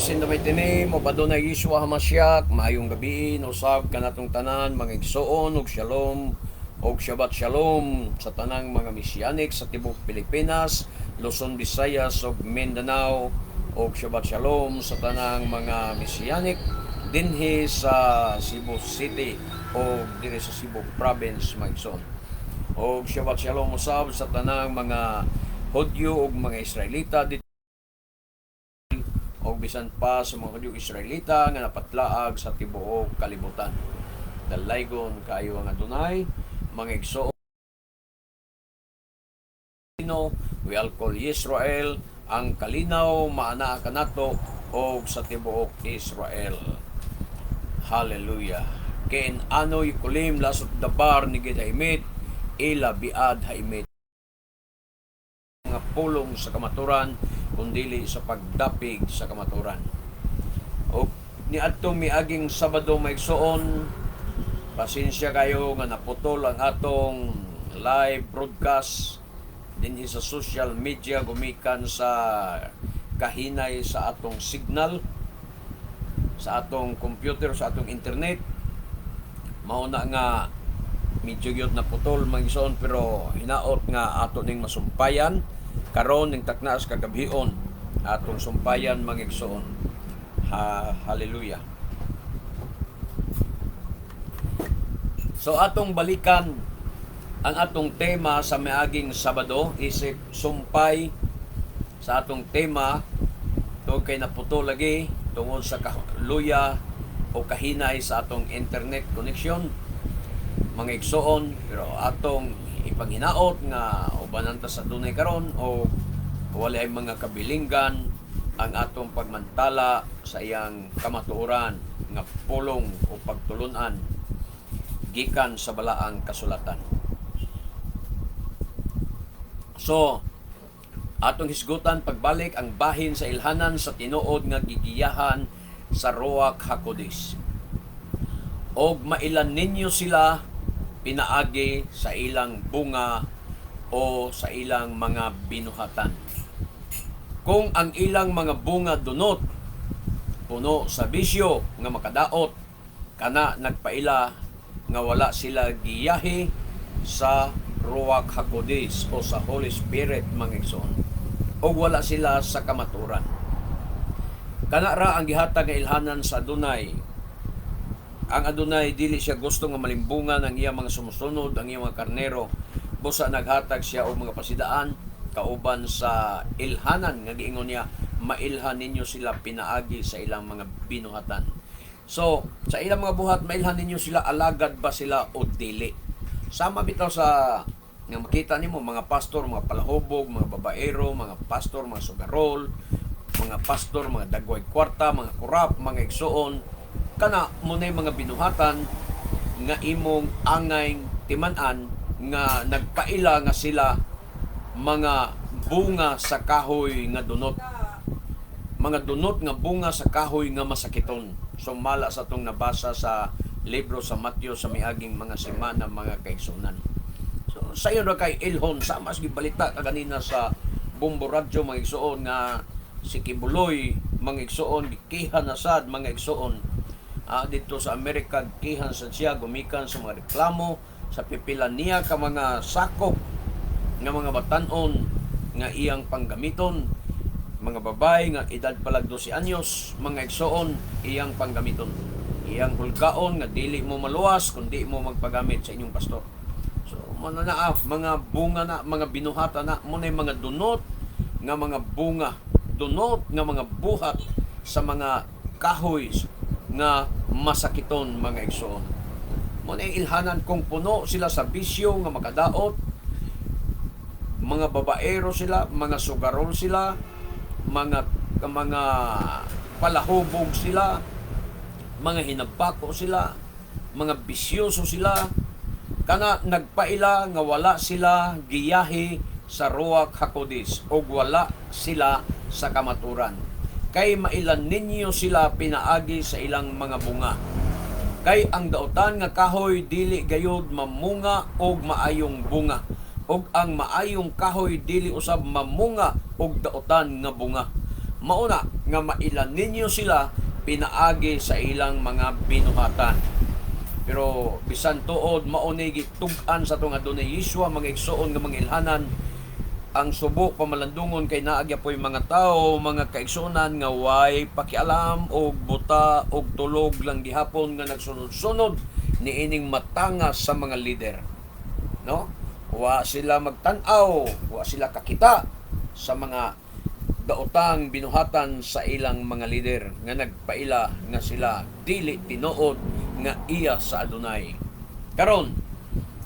Blessings in the mighty name of Adonai Yeshua HaMashiach. Maayong gabi usab kanatong tanan, mga igsoon, ug shalom ug Shabbat shalom sa tanang mga Messianic sa tibuok Pilipinas, Luzon, Visayas ug Mindanao, ug Shabbat shalom sa tanang mga Messianic dinhi sa Cebu City o diri sa Cebu Province, mga igsoon. Og Shabbat shalom usab sa tanang mga Hudyo ug mga Israelita dito o bisan pa sa mga Hudyo, Israelita nga napatlaag sa tibuok kalibutan. Dalaygon kaayo ang Adonai, mga igsoon. We all call Israel, ang kalinaw maanaa kanato og sa tibuok Israel. Hallelujah. Ken anu yecholim la'asot davar neged ha'emet ela be'ad ha'emet, nga pulong sa kamaturan kundili sa pagdapig sa kamaturan. O niadtong miaging Sabado, mga igsoon, pasensya kayo nga naputol ang atong live broadcast dinhi sa social media gumikan sa kahinay sa atong signal sa atong computer, sa atong internet. Mao na nga medyo gyud naputol, mga igsoon, pero hinaot nga ato ning masumpayan karon ning taknas kagabhion, atong sumpayan, mga igsoon. Ha, hallelujah. So atong balikan ang atong tema sa miaging Sabado isip sumpay sa atong tema tungod kay naputol lagi tungod sa kaluya o kahinay sa atong internet connection, mga igsoon, pero atong ipanghinaot nga ubanan ta sa Adonay karon o wala ay mga kabilinggan ang atong pagmantala sa iyang kamatuoran nga pulong o pagtulunan gikan sa balaang kasulatan. So, atong hisgutan pagbalik ang bahin sa ilhanan sa tinuod nga gigiyahan sa Ruach HaKodesh. Og mailan ninyo sila pinaagi sa ilang bunga o sa ilang mga binuhatan. Kung ang ilang mga bunga dunot, puno sa bisyo nga makadaot, kana nagpaila nga wala sila giyahi sa Ruach HaKodesh o sa Holy Spirit, mga igsoon, o wala sila sa kamaturan. Kana ra ang gihatag nga ilhanan sa Adonay. Ang Adonay, dili siya gusto nga malimbungan ang iyang mga sumusunod, ang iyang mga karnero. Busa naghatag siya og mga pasidaan kauban sa ilhanan nga giingon niya, "Mailhan ninyo sila pinaagi sa ilang mga binuhatan." So, sa ilang mga buhat mailhan ninyo sila, alagad ba sila o dili. Sama bitaw sa nga makita nimo mga pastor, mga palahubog, mga babaero, mga pastor, mga sugarol, mga pastor, mga dagway kwarta, mga kurap, mga igsoon, kana mo na mga binuhatan nga imong angay timan-an nga nagpaila nga sila mga bunga sa kahoy nga dunot. Mga dunot nga bunga sa kahoy nga masakiton. Sumala sa atong nabasa sa libro sa Matthew sa miaging mga semana, mga kaigsunan. So sayo ra kay ilhon sa mas gibalita kaganina sa Bombo Radyo, mga igsoon, nga si Quiboloy, mga igsoon, gikihan na sad, mga igsoon, dito sa Amerika. Gikihan sad siya gumikan sa mga reklamo sa pipila niya ka mga sakop nga mga batan-on nga iyang panggamiton, mga babae nga edad palag 12 anyos, mga igsoon, iyang panggamiton, iyang hulgaon nga dili mo maluwas kundi mo magpagamit sa inyong pastor. So mo na na mga bunga na mga binuhatan na mo na mga dunot nga mga bunga, dunot nga mga buhat sa mga kahoy nga masakiton, mga igsoon. Mo na yung ilhanan kung puno sila sa bisyo nga makadaot, mga babaero sila, mga sugarol sila, mga palahubog sila, mga hinabako sila, mga bisyoso sila, kana nagpaila nga wala sila giyahi sa Ruach HaKodesh o wala sila sa kamaturan. Kay mailan ninyo sila pinaagi sa ilang mga bunga. Kay ang dautan nga kahoy dili gayud mamunga og maayong bunga, ug ang maayong kahoy dili usab mamunga og dautan nga bunga. Mauna nga mailan ninyo sila pinaagi sa ilang mga binuhatan. Pero bisan tuod mao ni gitug-an sa atong Adunay Yeshua, mga igsuon nga mga ilhanan, ang subo pamalandungon kay naa gyapoy mga tao, mga kaigsuonan, nga way pakialam og buta og tulog lang gihapon nga nagsunod-sunod niining matanga sa mga lider. No? Wa sila magtan-aw, wa sila kakita sa mga daotang binuhatan sa ilang mga lider nga nagpaila nga sila dili tinuod nga iya sa Adunay. Karon,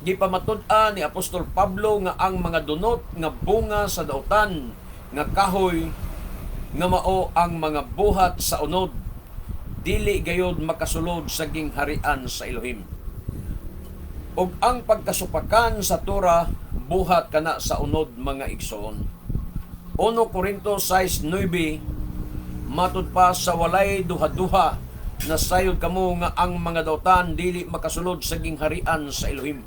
gipamatud-an ni Apostol Pablo nga ang mga dunot nga bunga sa dautan nga kahoy, nga mao ang mga buhat sa unod, dili gayod makasulod sa gingharian sa Elohim. Ug ang pagkasupakan sa Torah, buhat kana sa unod, mga igsoon. 1 Corinto 6:9. Matud pa sa walay duha-duha, nasayod kamo nga ang mga dautan dili makasulod sa gingharian sa Elohim.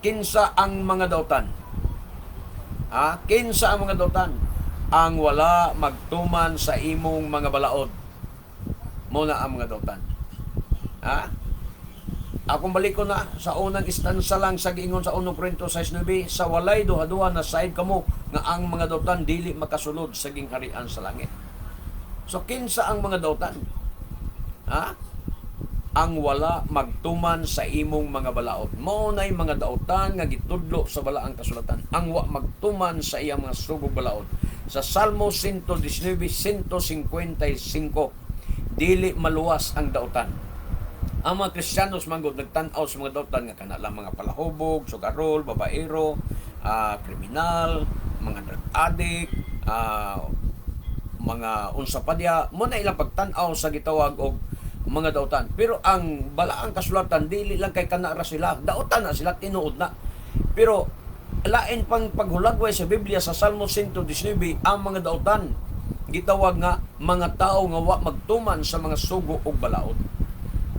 Kinsa ang mga dautan? Ha? Kinsa ang mga dautan? Ang wala magtuman sa imong mga balaod. Mao na ang mga dautan. Ha? Akong balik ko na sa unang istansa lang sa giingon sa 1 Corinto 6:9, sa walay duha-duha nasayod kamo nga ang mga dautan dili makasulod sa gingharian sa langit. So kinsa ang mga dautan? Ha? Ang wala magtuman sa imong mga balaod. Mao na'y mga dautan nga gitudlo sa balaang kasulatan. Ang wa magtuman sa iyang mga sugog balaod. Sa Salmo 119:155, dili maluwas ang dautan. Ang mga Kristiyanos manggod nagtan-aw sa mga dautan nga kana lang mga palahubog, sugarol, babaero, kriminal, mga drug addict, mga unsa pa diya, mao na ilang pagtan-aw sa gitawag og mga dautan. Pero ang balaang kasulatan, dili lang kay kana ra sila, dautan na sila tinuod na. Pero lain pang paghulagway sa Biblia sa Salmo 119, ang mga dautan gitawag nga mga tao nga wa magtuman sa mga sugo ug balaod.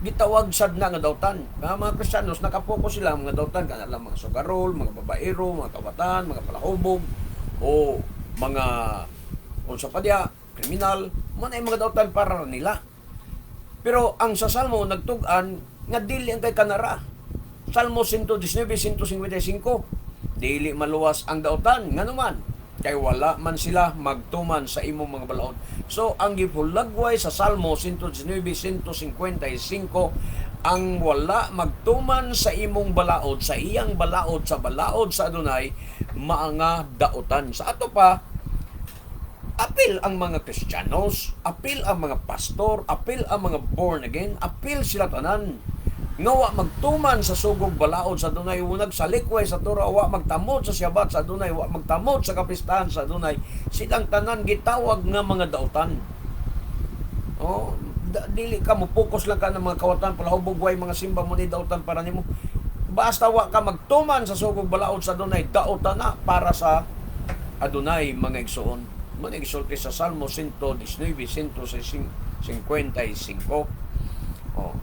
Gitawag sad na nga dautan. Nga mga Kristiyanos nakapokus sila mga dautan kana lang mga sugarol, mga babaero, mga kawatan, mga palahubog o mga unsa pa diya, kriminal, mao na yung mga dautan para nila. Pero ang sa Salmo nagtug-an nga dili ang kay kanara. Salmo 119:155, dili maluwas ang dautan nganuman kay wala man sila magtuman sa imong mga balaod. So ang gihulagway sa Salmo 119:155, ang wala magtuman sa imong balaod, sa iyang balaod, sa balaod sa Adunay, mga dautan. Sa ato pa, apil ang mga Kristiyanos, apil ang mga pastor, apil ang mga born again, apil sila tanan nga wa magtuman sa sugog balaod sa Adunay, nagsalikway sa Torah, wa magtamod sa Syabat sa Adunay, wa magtamod sa kapistahan sa Adunay, silang tanan gitawag nga mga dautan. Oh, dili ka mo focus lang ka ng mga kawatan, palahubog, way mga simba mao ni dautan para nimo. Basta wa ka magtuman sa sugog balaod sa Adunay, dautan na para sa Adunay, mga igsoon. Mao ni gisulti sa Salmo 119, 155. Oh.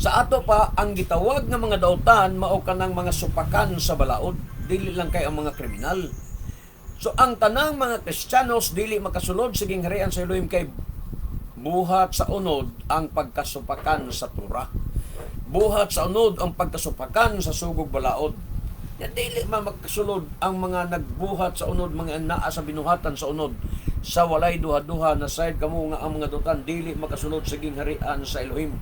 Sa ato pa, ang gitawag nga mga dautan mao kanang mga supakan sa balaod, dili lang kay ang mga kriminal. So ang tanang mga Kristiyanos dili makasulod sa gingharian sa Elohim kay buhat sa unod ang pagkasupakan sa Torah. Buhat sa unod ang pagkasupakan sa sugog balaod. Ya, dili man magkasulod ang mga nagbuhat sa unod, mga naa sa binuhatan sa unod. Sa walay duha-duha, nasayod kamo nga ang mga dautan dili makasulod sa gingharian sa Elohim.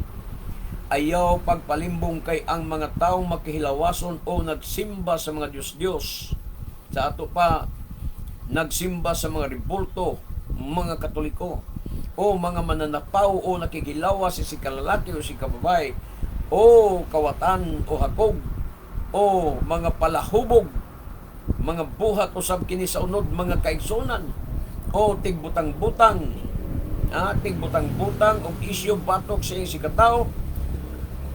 Ayaw pagpalimbong kay ang mga taong makihilawason o nagsimba sa mga Diyos-Diyos. Sa ato pa, nagsimba sa mga rebulto, mga Katoliko, o mga mananapaw o nakikilawas si kalalaki o si kababay, o kawatan o hakog, o mga palahubog, mga buhat usab kini sa unod, mga kaigsunan, o tigbutang-butang, tigbutang-butang og isyu batok sa iyang sikataw,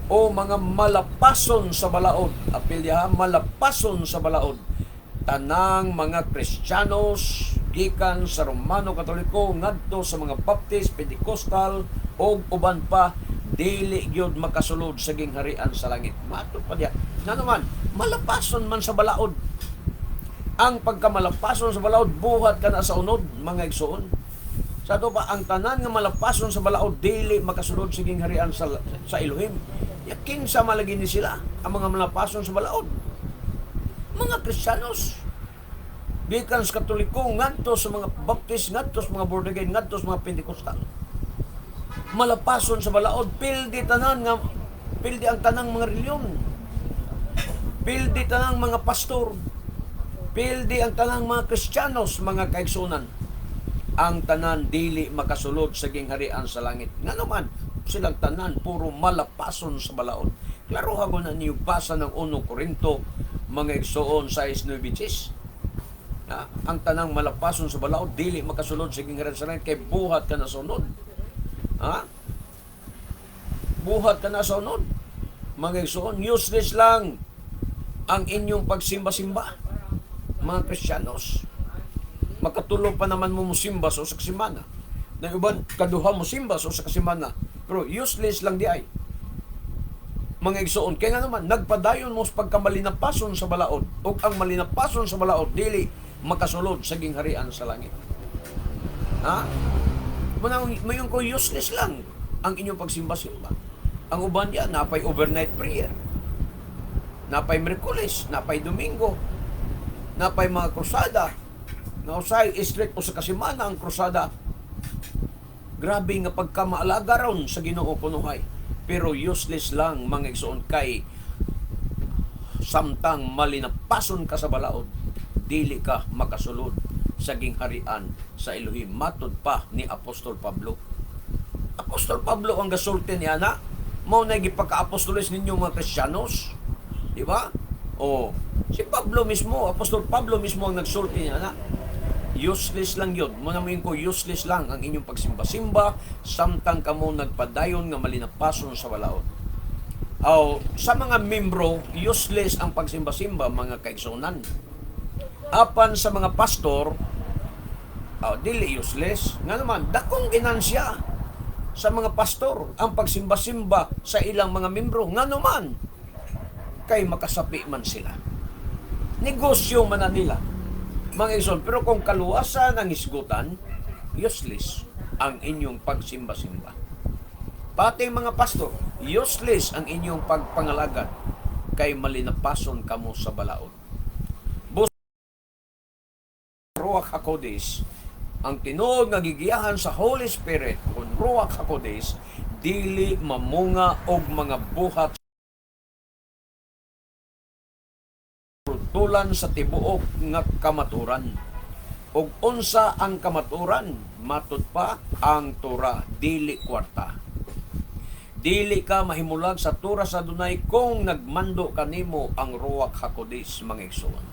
o mga malapason sa balaod. Apil diha, malapason sa balaod. Tanang mga Kristiyanos gikan sa Romano Katoliko ngadto sa mga Baptist, Pentecostal og uban pa, dili gyud makasulod sa gingharian sa langit. Mato pa diha. Ngano man, malapason man sa balaod. Ang pagkamalapason sa balaod, buhat ka na sa unod, mga igsoon. Sa ato pa, ang tanan nga malapason sa balaod dili makasulod sa gingharian sa Elohim. Ya kinsa malagi ni sila ang mga malapason sa balaod? Mga Kristiyanos. Gikan sa Katoliko ngadto sa mga Baptist, ngadto sa mga born again, ngadto sa mga Pentecostal. Malapason sa balaod, pildi tanan nga pildi ang tanang mga reliyon. Pildi tanang mga pastor. Pildi ang tanang mga Kristiyanos, mga kaigsunan. Ang tanan dili makasulod sa gingharian sa langit. Nga naman, silang tanan puro malapason sa balaod. Klaro hago na niyo basa ng 1 Korinto, mga igsoon, 6:9. Na, ang tanang malapason sa balaod dili makasulod sa gingharian sa langit kay buhat ka na sa unod. Ha? Buhat ka na sa unod. Mga igsoon, useless lang ang inyong pagsimba-simba, mga Kristiyanos. Makatulog pa naman mo musimba sa usa ka semana. Na uban kaduha mo simba sa usa ka semana. Pero useless lang di ay. Mga igsoon, kaya nga naman nagpadayon mo sa pagkamalinapason sa balaod ug ang malinapason sa balaod dili makasulod sa gingharian sa langit. Ha? Mayon ko, useless lang ang inyong pagsimba-simba. Ang uban diyan napay overnight prayer. Napay Miyerkules, napay Domingo, napay mga krusada. Nga usay straight usa ka semana ang krusada. Grabe nga pagkamaalaga ron sa Ginoo kunuhay. Pero useless lang, mga igsoon, kay samtang malinapason ka sa balaod, dili ka makasulod sa gingharian sa Elohim. Matod pa ni Apostol Pablo. Apostol Pablo ang gasulti niya na mao na gipagka-apostoles ninyo, mga Kristiyanos. Di ba? O, si Pablo mismo, Apostol Pablo mismo ang nagsulti niya na useless lang yun. Muna mo ko, useless lang ang inyong pagsimba-simba samtang kamo nagpadayon nga malinapason sa balaod. O, sa mga membro, useless ang pagsimba-simba, mga kaigsunan. Apan sa mga pastor, oh, dili useless. Nga naman, dakong ginansya sa mga pastor ang pagsimba-simba sa ilang mga membro. Nga naman, kay makasapi man sila. Negosyo man na nila, mga igsoon, pero kung kaluwasan ang isgutan, useless ang inyong pagsimba-simba. Pati mga pastor, useless ang inyong pagpangalagad kay malinapason kamo sa balaod. Bus Ruach HaKodesh, ang tinuod nga gigiyahan sa Holy Spirit kung Ruach HaKodesh, dili mamunga og mga buhat tulan sa tibuok nga kamaturan. Og unsa ang kamaturan? Matud pa ang Torah, dili kwarta. Dili ka mahimulag sa Torah sa Adonai kung nagmando kanimo ang Ruach HaKodesh, mga igsoon.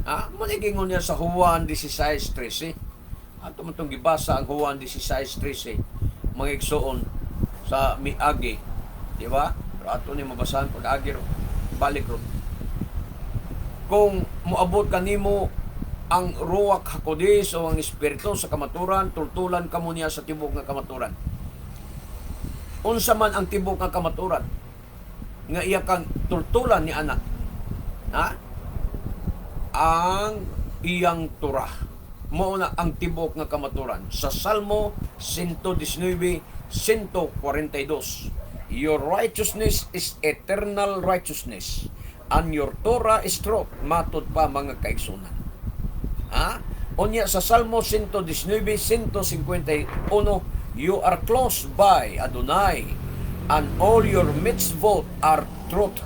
Ha? Manigingon niya sa Juan 16:13. Ato man itong gibasa ang Juan 16:13, mga igsoon, sa miagi. Di ba? Pero ato ni mabasahan pag agi ro. Balik ro. Kung moabot kanimo ang Ruach HaKodesh o ang Espiritu sa kamaturan, tultulan kamo niya sa tibok nga kamaturan. Unsa man ang tibok nga kamaturan nga iya kang tultulan ni anak? Ha? Ang iyang Torah. Mao na ang tibok nga kamaturan. Sa Salmo 119, 142. "Your righteousness is eternal righteousness and your Torah is truth." Matod pa, mga kaigsunan. Ha? Unya sa Salmo 119, 151, "You are close by, Adonai, and all your mitzvot are truth."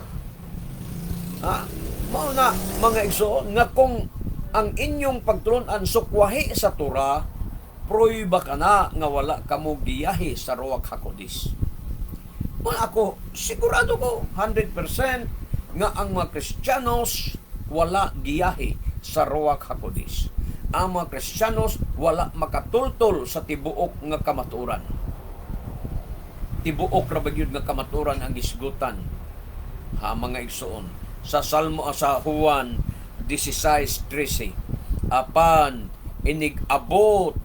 Ha? Mao na, mga igsoon, nga kung ang inyong pagtulunan sukwahi sa Torah, pruiba ka na nga wala kamo giyahi sa Ruach HaKodesh. Wala ako, sigurado ko, 100% nga ang mga Kristiyanos wala giyahi sa Ruach HaKodesh. Ang mga Kristiyanos wala makatultol sa tibuok nga kamaturan. Tibuok ra ba gyud nga kamaturan ang gisgutan, ha, mga igsoon? Sa Salmo, sa Juan 16:13, apan inig-abot,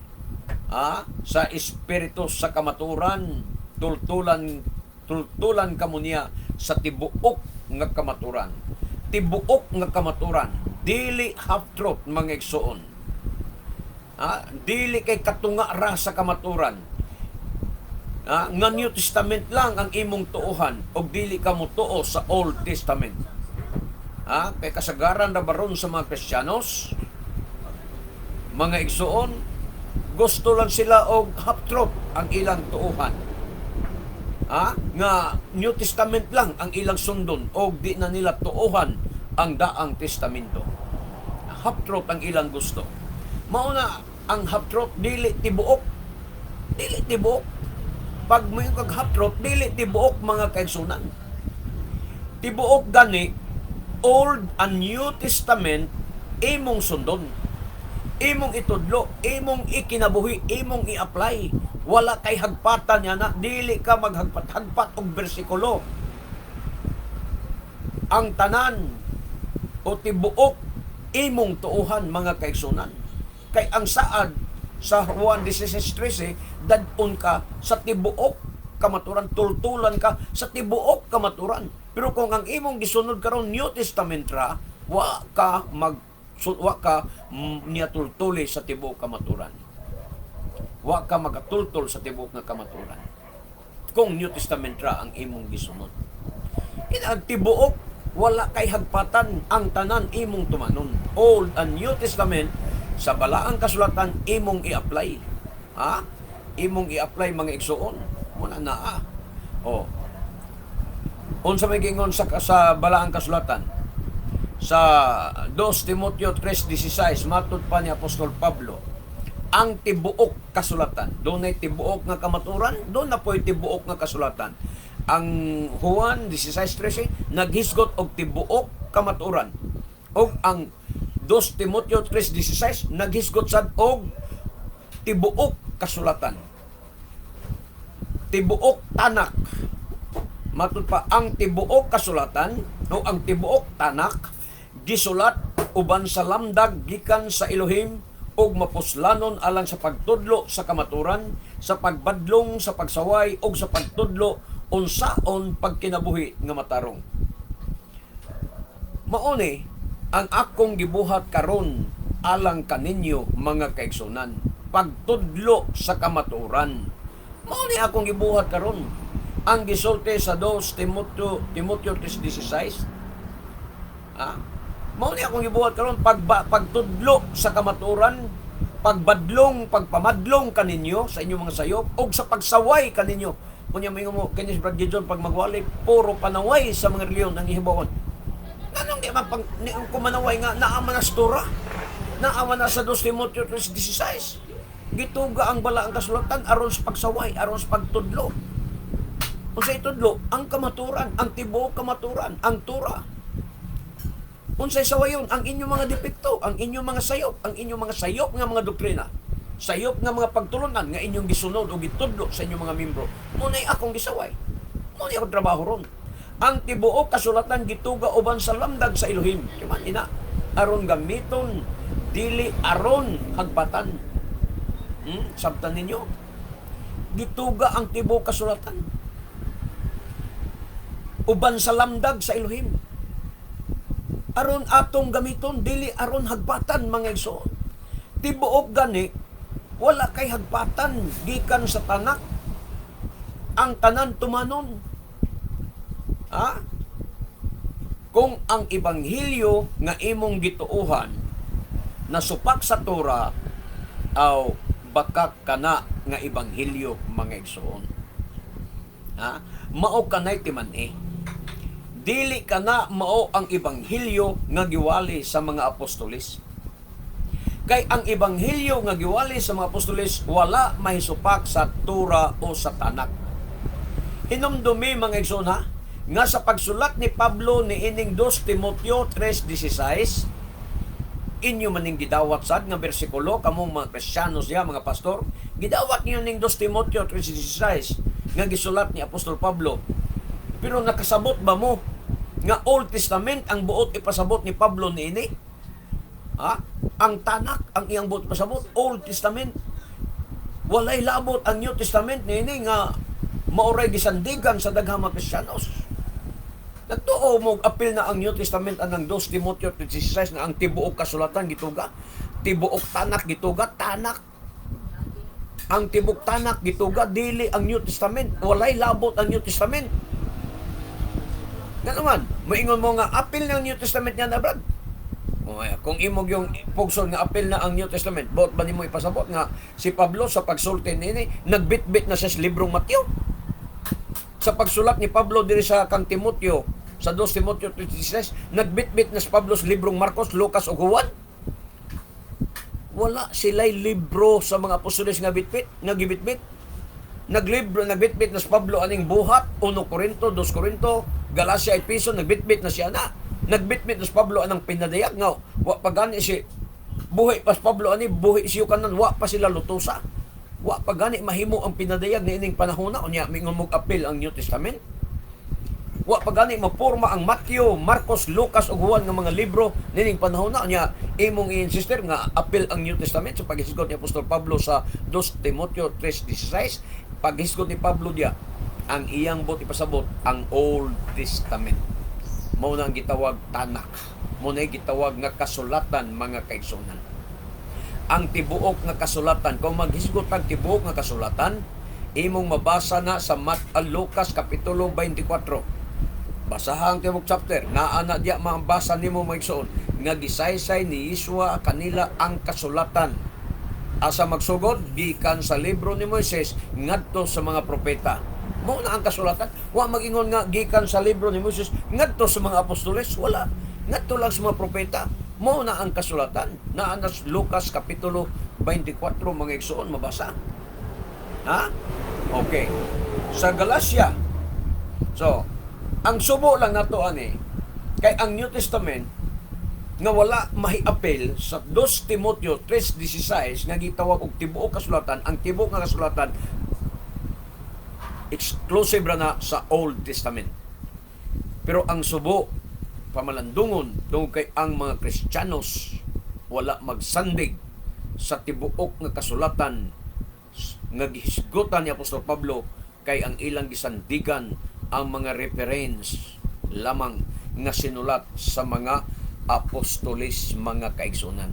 ha, sa Espiritu sa kamaturan, tultulan tultulan kamo niya sa tibuok nga kamaturan. Tibuok nga kamaturan. Dili half truth, mga igsoon. Ha? Dili kay katunga ra sa kamaturan. Ha? Nga New Testament lang ang imong tuohan og dili ka motuo sa Old Testament. Ha? Kay kasagaran na baron sa mga Kristiyanos, mga igsoon, gusto lang sila og half truth ang ilang tuohan. Ha? Nga New Testament lang ang ilang sundon og di na nila tuohan ang Daang Testamento. Half truth ang ilang gusto. Mao na ang half truth dili tibuok. Dili tibuok. Pag mo kag half truth, dili tibuok, mga kaigsunan. Tibuok gani, Old and New Testament imong sundon. Imong itudlo, imong ikinabuhi, imong i-apply. Wala kay hagpatan niya na, dili ka maghagpat-hagpat og bersikulo. Ang tanan o tibuok imong tuuhan, mga kaigsunan. Kay ang saad sa Juan 16:13, dad-on ka sa tibuok kamaturan, tultulan ka sa tibuok kamaturan. Pero kung ang imong gisunod karon New Testament ra, wa ka niya tultuli sa tibuok kamaturan. Wa ka magatultol sa tibuok nga kamaturan kung New Testament ra ang imong gisunod. Kina ang tibuok, wala kay hagpatan, ang tanan imong tumanon. Old and New Testament sa balaang kasulatan imong i-apply. Ha? Imong i-apply, mga igsuon. Muna naa. Oh. Unsa may giingon sa balaang kasulatan? Sa 2 Timoteo 3:16, matud pa ni Apostol Pablo, ang tibuok kasulatan. Dunay tibuok nga kamaturan, duna po'y tibuok nga kasulatan. Ang Juan 16:13 naghisgot og tibuok kamaturan. Og ang 2 Timoteo 3:16 naghisgot sad og tibuok kasulatan. Tibuok Tanak. Matud pa, ang tibuok kasulatan o ang tibuok Tanak gisulat uban sa lamdag gikan sa Elohim ug mapuslanon alang sa pagtudlo sa kamaturan, sa pagbadlong, sa pagsaway ug sa pagtudlo unsaon pagkinabuhi nga matarong. Mauni ang akong gibuhat karon alang kaninyo, mga kaigsunan, pagtudlo sa kamaturan. Mao ni akong gibuhat karon. Ang gisulti sa 2 Timoteo Timoteo 3:16. Ah, mao ni akong gibuhat karon, pagtudlo sa kamaturan, pagbadlong, pagpamadlong kaninyo sa inyong mga sayop ug sa pagsaway kaninyo. Kunya moingon mo kini si Brad Gideon, pag magwali puro panaway sa mga relihiyon ang ihibawon. Nganong di man pag ni kumanaway nga naa man na sa Torah? Naa man na sa 2 Timoteo 3:16. Gituga ang balaang kasulatan aron sa pagsaway, aron sa pagtudlo. Unsa itudlo? Ang kamaturan, ang tibuok kamaturan, ang Torah. Unsay sawayon? Ang inyong mga depekto, ang inyong mga sayop, ang inyong mga sayop nga mga doktrina. Sayop nga mga pagtulunan nga inyong gisunod o gitudlo sa inyong mga membro. Muna'y akong gisaway. Muna'y akong trabaho ron. Ang tibuok kasulatan gituga uban sa lamdag sa Elohim. Kiman ina, aron gamiton, dili aron hagpatan. Sabtan ninyo. Gituga ang tibuok kasulatan uban sa lamdag sa Elohim. Aron atong gamiton, dili aron hagpatan, mga igsoon. Tibuok gani, wala kay hagpatan gikan sa Tanak. Ang tanan tumanon. Ha? Kung ang ebanghelyo nga imong gituohan nasupak sa Torah, aw bakak kana nga ebanghelyo, mga igsoon. Ha? Mao kanay timan-i. Dili kana mao ang ebanghelyo nga giwali sa mga apostoles. Kay ang ebanghelyo nga giwali sa mga apostoles wala mahisupak sa Torah o sa Tanak. Hinumdumi, mga igsoon ha, nga sa pagsulat ni Pablo ni ining 2 Timoteo 3:16, inyo maning gidawat sad nga bersikulo kamong mga Kristiyano siya, mga pastor, gidawat niyo ning 2 Timoteo 3:16 nga gisulat ni Apostol Pablo. Pero nakasabot ba mo nga Old Testament ang buot ipasabot ni Pablo niini? Ha? Ang Tanak ang iyang buot ipasabot, Old Testament. Walay labot ang New Testament niini nga maoray gisandigan sa daghang mga Kristiyanos. Nagtuo mo apil na ang New Testament anang 2 Timoteo 3:16 nga ang tibuok kasulatan gituga, tibuok Tanak gituga, Tanak. Ang tibuok Tanak gituga, dili ang New Testament. Walay labot ang New Testament. Ngano man, moingon mo nga apil ng New Testament nga na, Brad. O, ay, kung imong yung pugson nga apil na ang New Testament, buot ba nimo ipasabot nga si Pablo sa pagsulti nini nagbitbit na siya sa librong Mateo? Sa pagsulat ni Pablo diri sa kang Timoteo, sa 2 Timoteo 3:16, nagbitbit na si Pablo sa librong Marcos, Lucas ug Juan. Wala sila'y libro sa mga apostoles nga bitbit, nga gibitbit. Naglibro, nagbitbit na si Pablo aning Buhat, 1 Corinto, 2 Corinto, Galacia, Episo, nagbitbit na siya na. Nagbitbit na si Pablo anang pinadayag nga wa pa gani si buhi pa si Pablo ani, buhi siyo kanan, wa pa sila lutusa. Wa pa gani mahimo ang pinadayag niining panahon na. Unya mingon mo apil ang New Testament. Wa pa gani maporma ang Matthew, Marcos, Lucas ug Juan nga mga libro nining panahon na. Unya imong i-insister nga apil ang New Testament sa paghisgot ni Apostol Pablo sa 2 Timoteo 3:16. Paghisgot ni Pablo diya, ang iyang buot ipasabot ang Old Testament. Mao na ang gitawag Tanak. Mao na gitawag nga kasulatan, mga kaigsunan. Ang tibuok nga kasulatan, kung maghisgot ang tibuok nga kasulatan, imong mabasa na sa Lucas kapitulo 24. Basaha ang tibuok chapter, naa na diya mabasa nimo, mga igsoon, nga gisaysay ni Yeshua kanila ang kasulatan. Asa magsugod? Gikan sa libro ni Moises ngadto sa mga propeta. Mao na ang kasulatan. Wa mag-ingon nga gikan sa libro ni Moises ngadto sa mga apostoles, wala. Ngadto lang sa mga propeta. Mao na ang kasulatan. Naa na sa Lucas kapitulo 24, mga igsoon, mabasa. Ha? Okay. Sa Galacia. So, ang subo lang nato ani kay ang New Testament nga wala mahiapil sa 2 Timoteo 3:16 nga gitawag og tibuok kasulatan. Ang tibuok nga kasulatan, exclusive ra na sa Old Testament. Pero ang subo pamalandungon tungod kay ang mga Kristiyanos wala magsandig sa tibuok nga kasulatan nga gihisgutan ni Apostol Pablo, kay ang ilang gisandigan ang mga reference lamang nga sinulat sa mga apostoles, mga kaigsunan.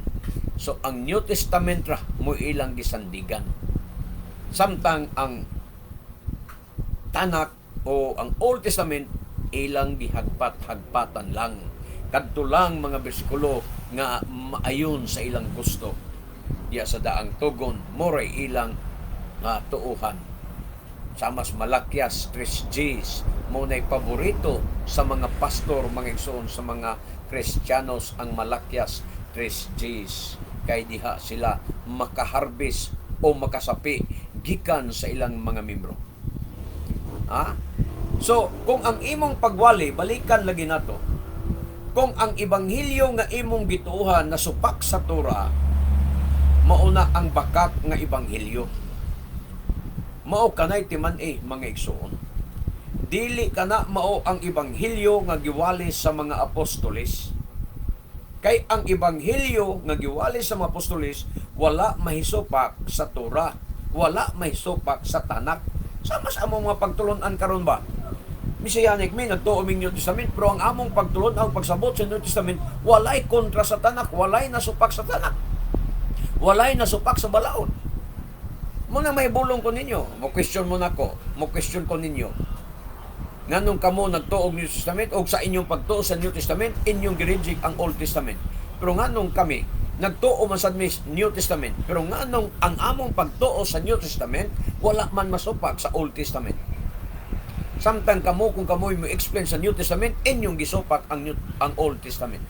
So ang New Testament ra mo ilang gisandigan. Samtang ang Tanak o ang Old Testament, ilang gihagpat-hagpatan lang. Kadto lang mga bersikulo nga maayon sa ilang gusto. Diya sa daang tugon, moray ilang nga tuuhan. Samas Malakias 3 Gs mo na'y paborito sa mga pastor, mga igsoon, sa mga Kristiyanos ang Malakias 3 Gs kay diha sila makaharbis o makasapi gikan sa ilang mga membro. Ha? So, kung ang imong pagwali, balikan lagi nato. Kung ang ebanghelyo nga imong gituohan nasupak sa Torah, mauna ang bakak nga ebanghelyo. Mao kanay timan-i, mga igsoon. Dili kana mao ang ebanghelyo nga giwali sa mga apostoles. Kay ang ebanghelyo nga giwali sa mga apostoles wala mahisupak sa Torah, wala mahisupak sa Tanak. Sama sa among mga pagtulunan karon ba? Messianic mi, nagtuo ming New Testament, pero ang among pagtulon ang pagsabot sa New Testament walay kontra sa Tanak, walay nasupak sa Tanak. Walay nasupak sa balaod. Mo na may bulong ko ninyo, mo question mo nako, mo question ko ninyo. Nganong kamo nagtuo og New Testament og sa inyong pagtuo sa New Testament inyong gi-reject ang Old Testament? Pero nganong kami nagtuo man sad mi New Testament, pero nganong ang among pagtuo sa New Testament wala man masupak sa Old Testament? Samtang kamo, kung kamoy mo explain sa New Testament, inyong gisupak ang Old Testament.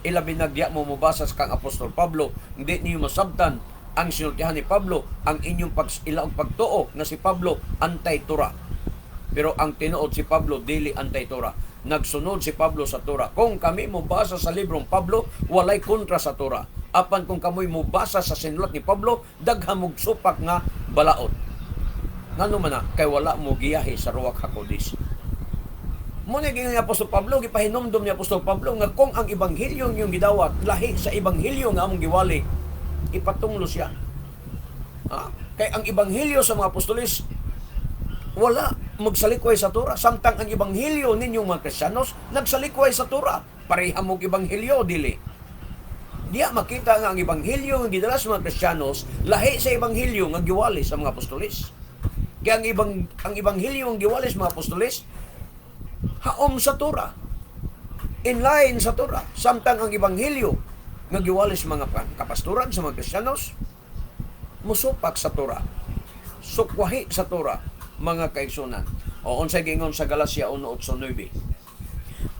Ilabi nagya mo mobasa sa kang Apostol Pablo, hindi niyo masabtan ang sinultihan ni Pablo, ang inyong pag ilaog pagtuo na si Pablo anti-Torah. Pero ang tinuod, si Pablo dili anti-Torah. Nagsunod si Pablo sa Torah. Kung kami mobasa sa librong Pablo, walay kontra sa Torah. Apan kung kamoy mobasa sa sinulat ni Pablo, daghan mog supak nga balaod. Ngano man na? Kay wala mo giyahe sa Ruach HaKodesh. Mo na ni Apostol Pablo, gipahinumdom ni Apostol Pablo nga kung ang ebanghelyo inyong gidawat lahi sa ebanghelyo nga among giwali, ipatunglo siya. Ha? Kay ang ebanghelyo sa mga apostoles wala Magsalikway sa Torah samtang ang ebanghelyo ninyong mga Kristiyanos nagsalikway sa Torah. Pareha mo ebanghelyo, dili? Diya makita nga ang ebanghelyo nga gidala sa mga Kristiyanos lahi sa ebanghelyo nga giwali sa mga apostoles. Kaya ang ebanghelyo nga giwali sa mga apostoles haom sa Torah. Inline sa Torah. Samtang ang ebanghelyo nga giwali sa mga kapastoran sa mga Kristiyanos musupak sa Torah. Sukwahi sa Torah, mga kaigsunan. O unsay giingon sa Galacia 1:8-9?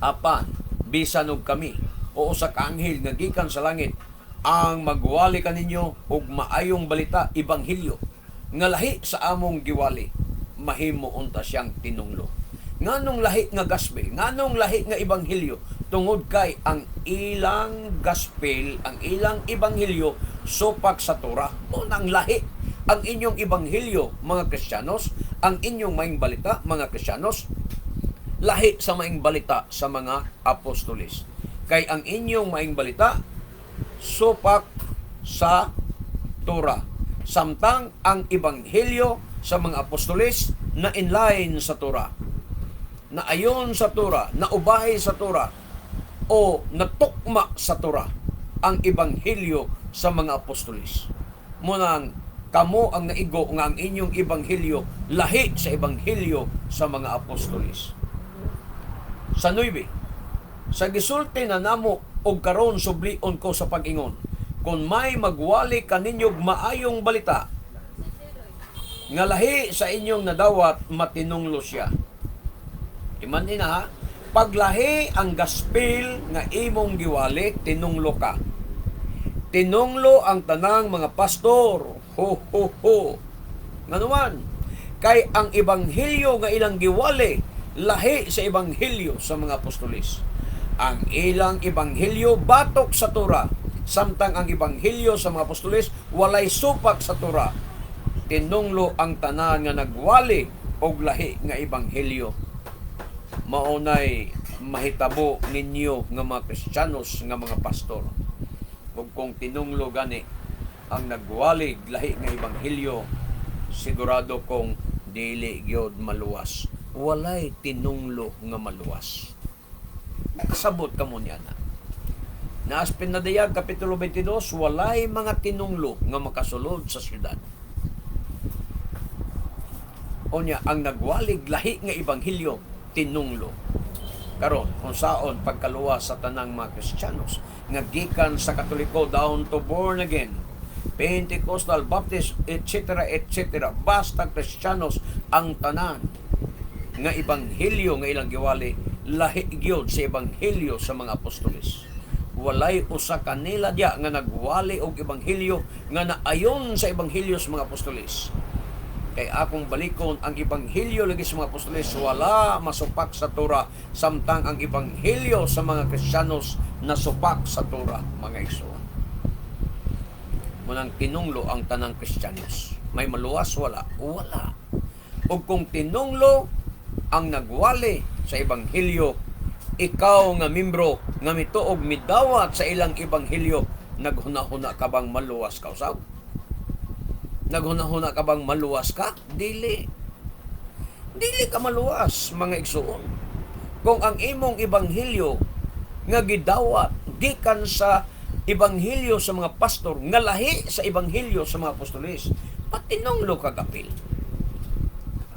Apan bisan og kami o usa ka anghel nga gikan sa langit ang magwali kaninyo og maayong balita, ebanghelyo nga lahi sa among giwali, mahimo unta siyang tinunglo. Nganong lahi nga gospel? Nganong lahi nga ebanghelyo? Tungod kay ang ilang gospel, ang ilang ebanghelyo supak sa Torah. Mao nang lahi ang inyong ebanghelyo, mga Kristiyanos, ang inyong maayong balita, mga Kristiyanos, lahi sa maayong balita sa mga apostoles. Kay ang inyong maayong balita supak sa Torah. Samtang ang ebanghelyo sa mga apostoles na inline sa Torah. Na ayon sa Torah, na ubahay sa Torah, o natukma sa Torah ang ebanghelyo sa mga apostoles. Munang kamo ang naigo nga ang inyong ebanghelyo lahi sa ebanghelyo sa mga apostoles. Sa 9, sa gisulti na namo og karon sublion ko sa pag-ingon, kung may magwali kaninyog maayong balita nga lahi sa inyong nadawat, matinunglo siya. Iman na ha, paglahi ang gospel nga imong giwali, tinunglo ka. Tinunglo ang tanang mga pastor. Ho, ho, ho. Nganuman, kay ang ebanghelyo nga ilang giwali, lahi sa ebanghelyo sa mga apostolis. Ang ilang ebanghelyo batok sa Torah, samtang ang ebanghelyo sa mga apostolis walay supak sa Torah. Tinunglo ang tanan nga nagwali og lahi nga ebanghelyo. Maunay mahitabo ninyo nga mga Kristiyanos nga mga pastor. Ug kung tinunglo gani ang nagwalig lahi nga ebanghelyo, sigurado kong dili gyud maluwas. Walay tinunglo nga maluwas. Kasabot ka mo niya na. Naas Pinadayag, Kapitulo 22, walay mga tinunglo nga makasulod sa syudad. Unya, ang nagwalig lahi nga ebanghelyo, tinunglo. Karon, kung saon pagkaluwas sa tanang mga Kristiyanos nga gikan sa Katoliko down to born again, Pentecostal, Baptist, etc., etc., basta Kristiyanos ang tanan nga ebanghelyo nga ilang giwali lahi gyud sa ebanghelyo sa mga apostoles. Walay usa kanila diya nga nagwali og ebanghelyo nga naayon sa ebanghelyo sa mga apostoles. Kay akong balikon, ang ebanghelyo lagi sa mga apostoles wala masupak sa Torah, samtang ang ebanghelyo sa mga Kristiyanos nasupak sa Torah, mga igsoon. Munang tinunglo ang tanang Kristiyanos. May maluwas? Wala? Wala. Ug kung tinunglo ang nagwali sa ebanghelyo, ikaw nga membro nga mituog midawat sa ilang ebanghelyo, naghuna-huna ka bang maluwas ka usab? Naghuna-huna ka bang maluwas ka? Dili. Dili ka maluwas, mga igsoon. Kung ang imong ebanghelyo nga gidawat gikan sa ebanghelyo sa mga pastor nga lahi sa ebanghelyo sa mga apostoles, patinunglo ka gapil.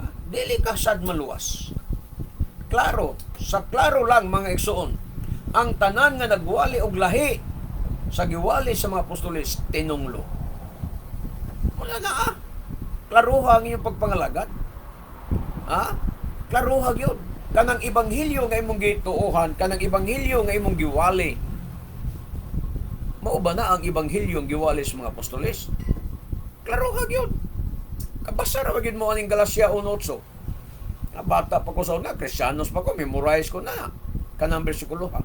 Ha? Dili ka sad maluwas. Klaro, sa klaro lang, mga igsoon, ang tanan nga nagwali og lahi sa giwali sa mga apostoles, tinunglo. Wala na ah. Klaruha ang iyong pagpangalagad. Ha? Klaruha gyud. Kanang ebanghelyo nga imong gituohan, kanang ebanghelyo nga imong giwali. Mao ba na ang ebanghelyo ang giwali sa mga apostoles? Klaruha gyud. Kabasa ra ba gyud mo aning Galacia 1:8? Nga bata pa ko sa una, Kristiyanos pa ko, memorize ko na kanang bersikulo ha.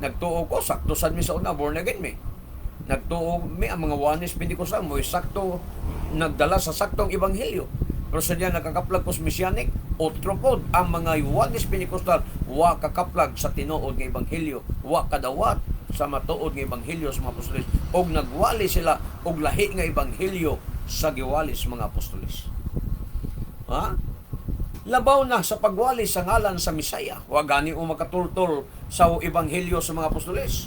Nagtuo ko, sakto sad mi sa una, born again mi. Nagtuo mi ang mga Oneness Pentecostal mo sakto nagdala sa saktong ebanghelyo. Pero sa diya nakakaplag ko sa Messianic, otro pod ang mga Oneness Pentecostal wa kakaplag sa tinuod nga ebanghelyo, wa kadawat sa matuod nga ebanghelyo sa mga apostoles og nagwali sila og lahi nga ebanghelyo sa giwali sa mga apostoles. Ha? Labaw na sa pagwali sa ngalan sa Misaya. Wa gani mo makatultol sa ebanghelyo sa mga apostoles.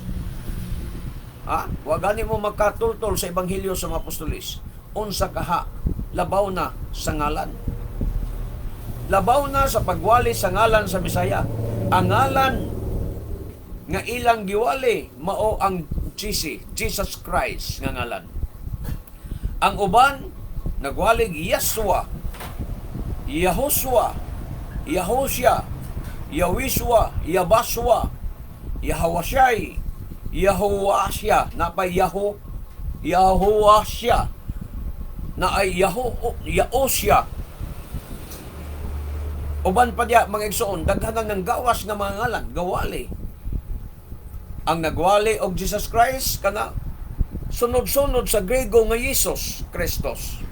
Ha? Wa gani mo makatultol sa ebanghelyo sa mga apostoles. Unsa kaha, labaw na sa ngalan. Labaw na sa pagwali sa ngalan sa Misaya. Ang ngalan nga ilang giwali mao ang Jesus, Jesus Christ nga ngalan. Ang uban nagwalig Yeshua, Yahushua, Yahusha, Yawiswa, Yabaswa, Yahawasyay, Yahuwasya, napay Yahu, Yahuwasya, na ay Yahu, Yaosya. Uban pa diya, mga igsoon, daghan ang gawas nga mga ngalan, gawali. Ang nagwali og Jesus Christ kana sunod-sunod sa Grego nga Jesus Christos.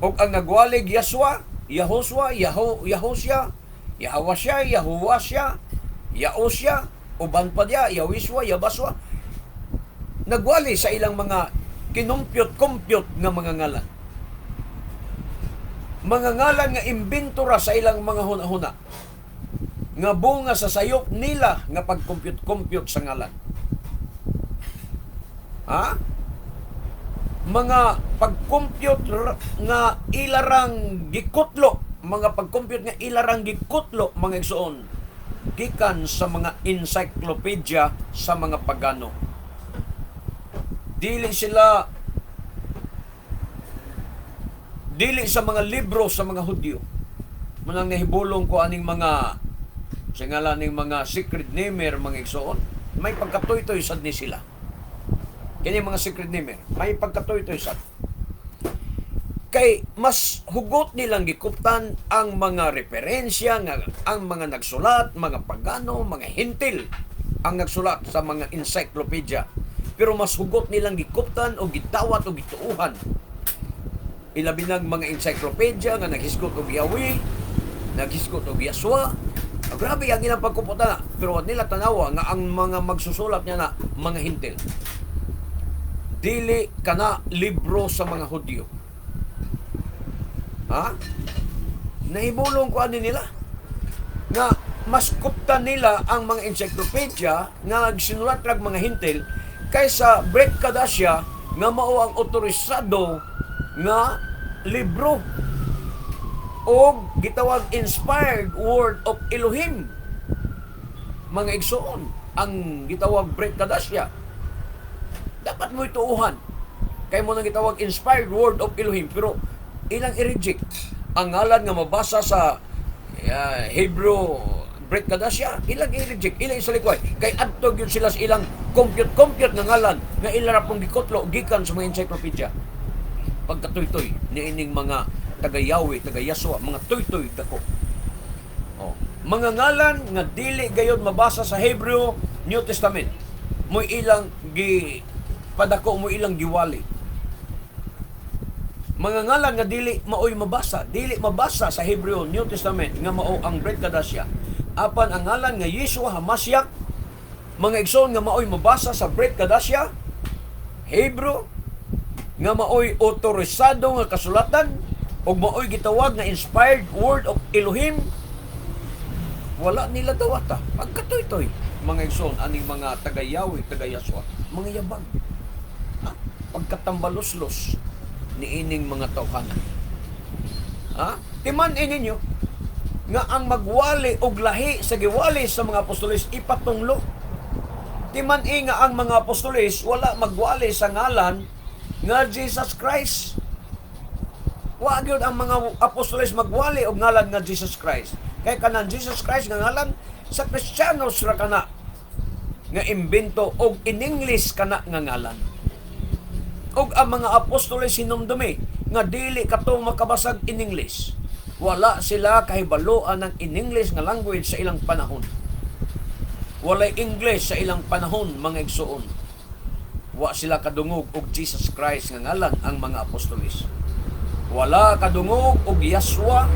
Og ang nagwalig Yahshua, Yahuswa, Yaho, Yahusya, Yahawasya, Yahuwasya, Yaosya, uban pa diya, Yawiswa, Yabaswa. Nagwali sa ilang mga kinumpyot-kumpyot nga mga ngalan. Mga ngalan nga imbento ra sa ilang mga huna-huna. Nga bunga sa sayop nila nga pagkumpyot-kumpyot sa ngalan. Ha? Mga pagkumpyot nga ilarang gikutlo, mga pagkumpyot nga ilarang gikutlo, mga igsoon, gikan sa mga encyclopedia sa mga pagano. Dili sila, dili sa mga libro sa mga Hudyo. Munang nahibulong ko aning mga sa ngalan ning mga secret namer, mga igsoon, may pagkatuytoy sad ni sila. Kini mga secret namer, may pagkatuytoy sad. Kay mas hugot nilang gikuptan ang mga referensya nga ang mga nagsulat, mga pagano, mga Hentil ang nagsulat sa mga encyclopedia. Pero mas hugot nilang gikuptan o gidawat o gituuhan. Ilabi nang mga encyclopedia nga naghisgot og Yahweh, naghisgot og Yahshua. Ah, grabe ang ilang pagkuputan na. Pero wa nila tanawa nga ang mga magsusulat niya na mga Hentil. Dili kana libro sa mga Hudyo. Ha? Nahibulong ko ani nila nga mas kuptan nila ang mga encyclopedia nga sinulat rag mga Hentil kaysa Brit Kadasha nga mao ang otorisado nga libro o gitawag inspired word of Elohim, mga igsoon. Ang gitawag Brit Kadasha, dapat mo ituuhan kay mo nang gitawag inspired word of Elohim, pero ilang i-reject ang ngalan nga mabasa sa Hebrew Brit Kadasha. Ilang i-reject, ilang isalikway kay adto gyud sila sa ilang compute-compute nga ngalan nga ila ra pong gikutlo gikan sa mga encyclopedia. Pagkatuytoy niining mga taga Yahweh, taga Yahshua, mga tuytoy dako. Oh. Mga ngalan nga dili gayod mabasa sa Hebrew New Testament. Mo ilang gi padako, mo ilang giwali. Mga ngalan nga dili maoy mabasa, dili mabasa sa Hebrew New Testament nga mao ang Brit Kadasya. Apan ang ngalan nga Yeshua Hamashiach, mga igsoon, nga maoy mabasa sa Brit Kadasya, Hebrew, nga maoy otorisado nga kasulatan ug maoy gitawag nga inspired word of Elohim, wala nila dawata. Pagkatoy-toy, mga igsoon, aning mga taga Yahweh, taga Yahshua, mga yabag. Ha? Pagkatambaloslos niining mga tawhana. Ha? Timan-i ninyo nga ang magwali og lahi sa giwali sa mga apostoles ipatunglo. Timan-i nga ang mga apostoles wala magwali sa ngalan nga Jesus Christ. Wa gyud ang mga apostoles magwali og ngalan nga Jesus Christ. Kay kanang Jesus Christ nga ngalan sa Kristiyanos ra kana nga imbento og in English kana nga ngalan. Og ang mga apostoles, hinumdumi nga dili kato makabasag in English. Wala sila kahibaloan ng in English nga language sa ilang panahon. Walay English sa ilang panahon, mga igsoon. Wa sila kadungog og Jesus Christ nga ngalan ang mga apostoles. Wala kadungog og Yahshua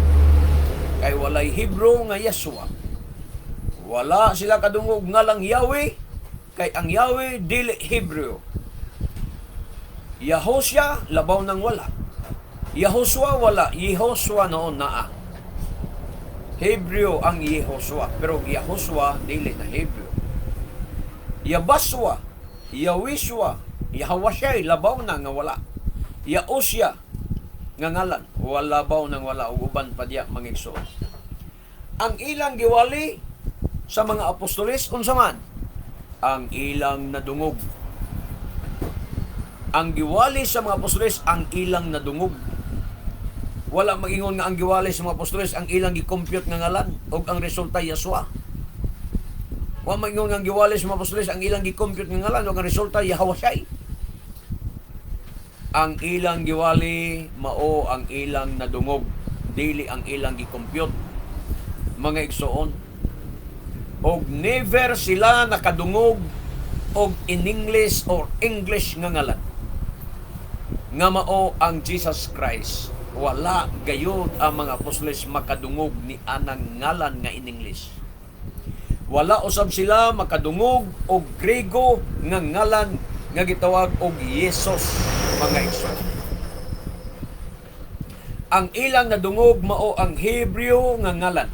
kay walay Hebrew nga Yahshua. Wala sila kadungog ngalang Yahweh kay ang Yahweh dili Hebrew. Yahusha, labaw nang wala. Yahushua wala, Yehoshua noon naa. Hebreo ang Yehoshua, pero Yahoshua dili na Hebreo. Yabaswa, Yawiswa, Yahawashay, labaw na nga wala. Yausya, nga ngalan, wala baw nang wala, ug uban pa diya, mga igsoon. Ang ilang giwali sa mga apostoles, unsa man? Ang ilang nadungog. Ang giwali sa mga apostoles, ang ilang nadungog. Wala mag-ingon nga ang giwali sa mga apostoles ang ilang gi-compute nga ngalan ug ang resulta Yeshua. Wa mag-ingon nga ang giwali sa mga apostoles ang ilang gi-compute nga ngalan ug ang resulta Yahweh. Ang ilang giwali mao ang ilang nadungog, dili ang ilang gi-compute, mga igsoon. Og never sila nakadungog og in English or English nga ngalan nga mao ang Jesus Christ. Wala gayud ang mga apostoles makadungog ni anang ngalan nga in English. Wala usab sila makadungog og Grego nga ngalan nga gitawag og Jesus, mga igsoon. Ang ilang nadungog mao ang Hebreo nga ngalan.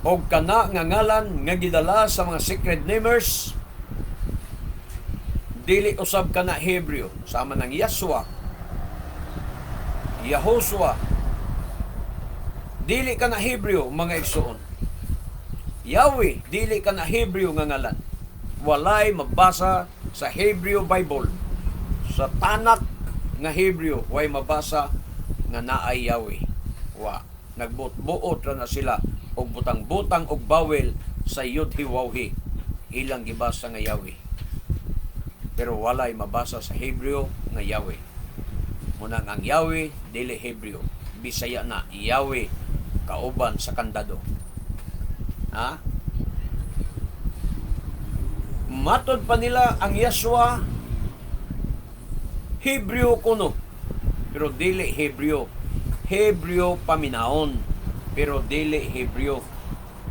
Og kana nga ngalan nga gidala sa mga Sacred Namers, dili usab kana Hebreo, sama ng Yeshua, Yahoshua, dili kana Hebreo, mga igsoon. Yahweh, dili kana Hebreo nga ngalan. Walay mabasa sa Hebreo Bible, sa Tanak nga Hebreo, way mabasa nga naay Yahweh. Wa nagbuot-buot ra na sila og butang-butang og bawel sa Yudhi Wawhi, ilang gibasa nga Yahweh, pero walay mabasa sa Hebreo nga Yahweh. Munang ang Yahweh dili Hebreo. Bisaya na Yahweh kauban sa kandado. Ha? Matod pa nila, ang Yeshua Hebreo kuno. Pero dili Hebreo. Hebreo paminaon. Pero dili Hebreo.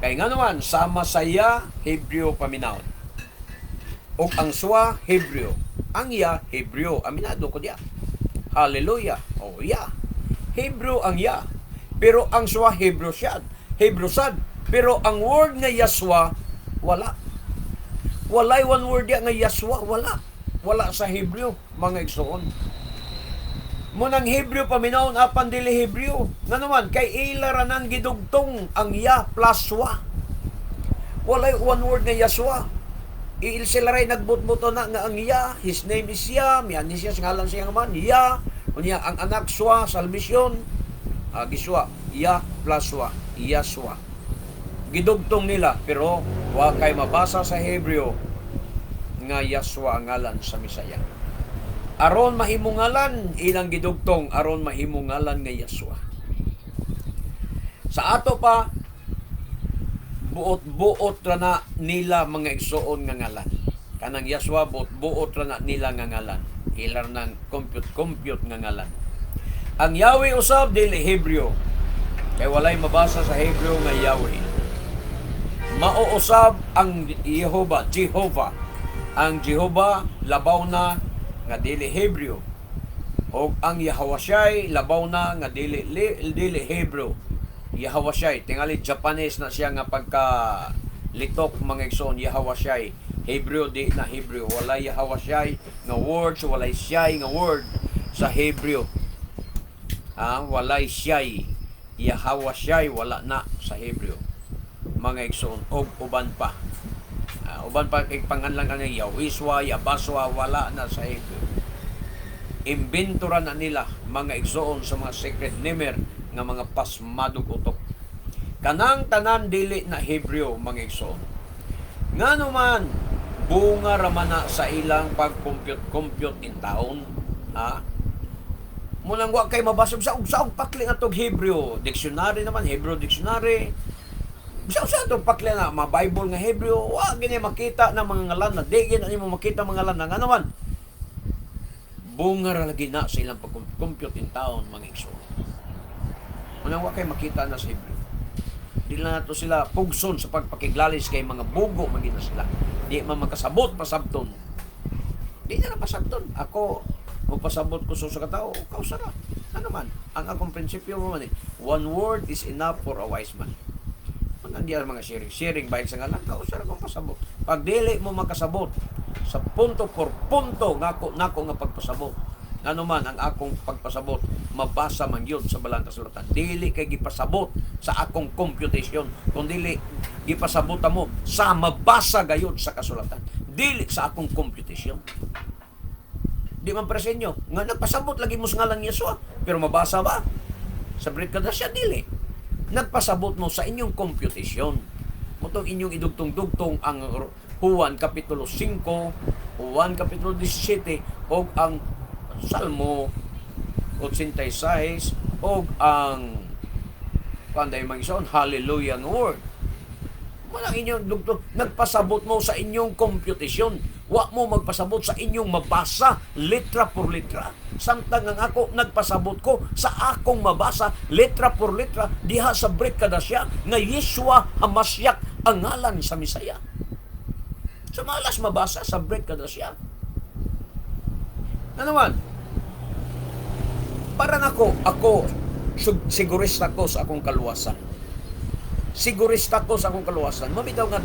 Kay nga naman, sama sa Ya, Hebreo paminaon. Og ang Swa, Hebreo. Ang Ya, Hebreo. Aminado ko diya. Hallelujah. Oh, Ya. Hebreo ang Ya. Pero ang Swa, Hebreo siya. Hebreo sad. Pero ang word nga Yaswa, wala. Walay one word ya nga Yaswa, wala. Wala sa Hebreo, mga igsoon. Munang Hebreo paminaon apan dili Hebreo. Nga naman, kay ila ra nang gidugtong ang Ya plus Swa. Walay one word nga Yaswa. Il sila ray nagbutbuto na nga ang Ya, his name is Ya, miyan ni siya, ngalan siya nga man, Ya, unya ang anak Swa, salvation, giswa, Ya plus Swa, Yaswa. Gidugtong nila, pero wa kay mabasa sa Hebreo nga Yaswa ang ngalan sa Misaya. Aron mahimong ngalan, ilang gidugtong aron mahimong ngalan nga Yaswa. Sa ato pa, buot-buot ra na nila, mga igsoon, nga ngalan. Kanang Yaswa, buot-buot ra na nila nga ngalan. Ilar ng compute-compute nga ngalan. Ang Yahweh usab dili Hebreo. Kay walay mabasa sa Hebreo nga Yahweh. Mao usab ang Jehovah, Jehovah. Ang Jehovah labaw na nga dili Hebreo. Og ang Yahweh labaw na nga dili Hebreo. Yahweh, tingali Japanese na siya nga pagka litok, mga igsoon, Yahweh. Hebreo di na Hebreo. Walay Yahweh nga words, walay siyay nga word sa Hebreo. Ah, walay siyay. Yahweh wala na sa Hebreo, mga igsoon, og uban pa. Ah, uban pa kay panganlan kanya Yawiswa, Yabaswa, wala na sa Hebreo. Imbento ra na nila, mga igsoon, sa mga Sacred Namer nga mga pasmadog utok. Kanang tanan dili na Hebreo, mga igsoon. Ngano man, bunga raman na sa ilang pag-compute-compute in town. Ha? Munang wa kay mabasog sa ug pakli nga tog Hebreo. Dictionary naman, Hebrew dictionary. Bisa sa itong pakli na mga Bible nga Hebreo, wa gini makita na mga ngalan na di gini mo makita mga ngalan na nga naman. Bunga ra lagi na sa ilang pag-compute in town, mga igsoon. Munang wa kay makita na sa Hebreo. Di lang nato sila pugson sa pagpakiglalis kay mga bugo man gina sila. Di man makasabot pasabton. Di na lang pasabton. Ako, magpasabot ko sa katao, kausa ra. Ano Ano man, ang akong prinsipyo mo man eh, one word is enough for a wise man. Manang diyan mga sharing, sharing bahin sa ngalan, kausa ra kong pasabot. Pag dili mo makasabot sa punto por punto ngako nako nga pagpasabot. Ano man ang akong pagpasabot, mabasa man yun sa balang kasulatan. Dili kay gipasabot sa akong computation, kundi gipasabot mo sa mabasa gayud sa kasulatan. Dili sa akong computation. Di man pre sa inyo nga nagpasabot lagi mo sa ngalan ni Yeshua, pero mabasa ba? Sa Brit Kadasya, dili. Nagpasabot mo sa inyong computation. Mutong inyong idugtong-dugtong ang Juan Kapitulo 5, Juan Kapitulo 17, o ang Salmo 86, o ang kanday mga ison, hallelujah nga word. Walang inyong dugtong. Nagpasabot mo sa inyong computation. Wa mo magpasabot sa inyong mabasa letra por letra. Samtang ang ako, nagpasabot ko sa akong mabasa letra por letra diha sa Brit Kadasya nga Yeshua Hamasyak ang ngalan sa Misaya. So malas mabasa sa Brit Kadasya. Ano man? Parang ako, sigurista ko sa akong kaluwasan. Sigurista ko sa akong kaluwasan. Mabitaw nga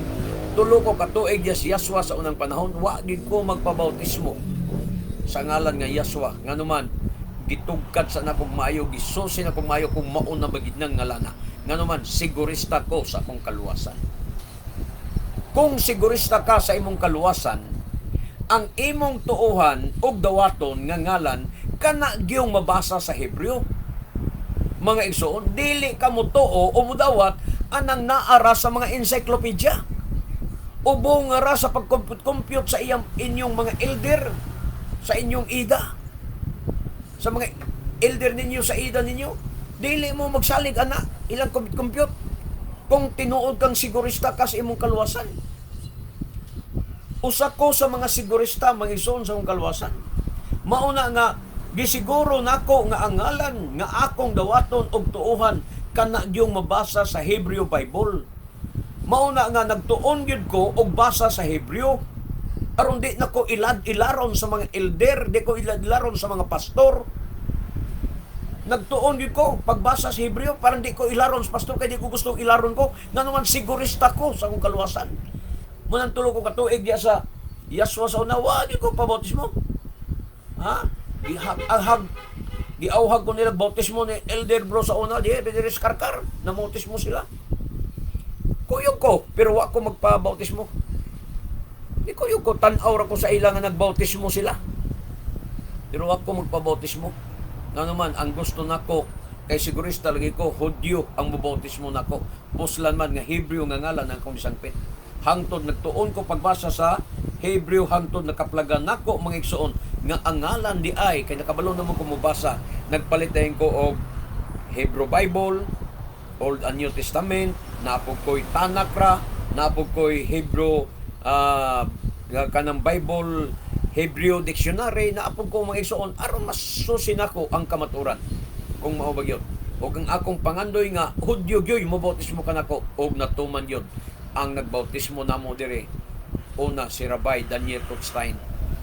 tulo ko katuig yes Yaswa sa unang panahon, wa gid ko magpabautismo sa ngalan nga Yaswa. Nganuman, gitugkad sa nakong maayo, gisusi na kong maayo kung mauna ba gid nang ngalana. Nganuman, sigurista ko sa akong kaluwasan. Kung sigurista ka sa imong kaluwasan, ang imong tuuhan og dawaton nga ngalan kana gyung mabasa sa Hebreo. Mga igsoon, dili ka mo tuo o mudawat anang naara sa mga encyclopedia. Ubong ra sa pag-compute sa iyang inyong mga elder, sa inyong ida. Sa mga elder ninyo, sa ida ninyo. Dili mo magsalig ana ilang compute kung tinuod kang sigurista ka sa imong kaluwasan. Usa ko sa mga sigurista, mga igsoon, sa imong kaluwasan. Mauna nga gisiguro nako nga ang ngalan nga akong dawaton og tuohan kana gyung mabasa sa Hebrew Bible. Mauna nga nagtuon gyud ko og basa sa Hebreo aron di nako ilad ilaron sa mga elder, di ko ilad ilaron sa mga pastor. Nagtuon gyud ko pagbasa sa Hebreo parang di ko ilaron sa pastor kay di ko gustong ilaron ko, nga naman sigurista ko sa akong kaluwasan. Munang tulo ko katuig diya sa Yaswa sa una, wa di ko pabautismo. Ha? Gihag ahag giauhag ko nila bautismo ni Elder Bro sa una, di diri sa Karkar, namautismo sila. Kuyog ko, pero wa ko magpabautismo. Di kuyog ko, tan-aw ra ko sa ila nga nagbautismo sila. Pero wa ko magpabautismo. Nga naman, ang gusto nako, kay sigurista lagi ko, Hudyo ang mabautismo nako. Puslan man nga Hebreo nga ngalan ang akong gisangpit. Hangtod nagtuon ko pagbasa sa Hebreo, hangtod nakaplagan nako, mga igsoon, nga ang ngalan di ay kay nakabalo na mo ko mobasa. Nagpalit dayon ko og Hebrew Bible, Old and New Testament, naapog ko'y Tanakh ra, naapog ko'y Hebrew kanang Bible Hebrew Dictionary, naapog ko, mga igsoon, aron masusi nako ang kamaturan kung mao ba gyud. Ug ang akong pangandoy nga Hudyo gyoy mo bautismo kanako, og natuman gyud. Ang nagbautismo namo dire una si Rabbi Daniel Goldstein,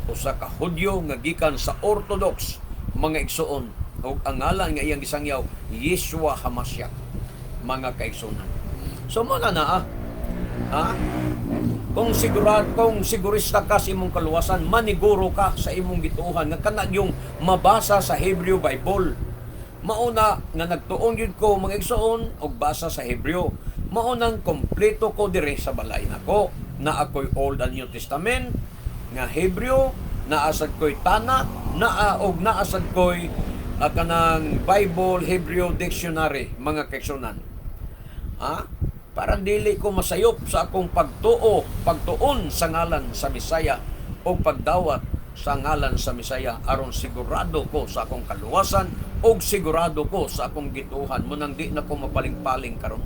usa ka Hudyo nga gikan sa Orthodox, mga igsoon, ug ang ngalan nga iyang gisangyaw Yeshua Hamashiach, mga kaigsunan. So mo na na ah. Ha? Kung sigurista ka sa imong kaluwasan, maniguro ka sa imong gituohan nga kana yung mabasa sa Hebrew Bible. Mauna nga nagtuon gyud ko, mga igsoon, og basa sa Hebreo. Maunang kompleto ko dire sa balay nako na ako'y Old and New Testament nga Hebreo, naasad ko'y Tanakh, naa og naasad ko'y kanang Bible Hebrew Dictionary, mga kaigsunan. Ha? Parang dili ko masayop sa akong pagtuo, pagtuon sa ngalan sa Misaya o pagdawat sa ngalan sa Misaya aron sigurado ko sa akong kaluwasan o sigurado ko sa akong gituhan. Munang di na ko mapaling-paling karon.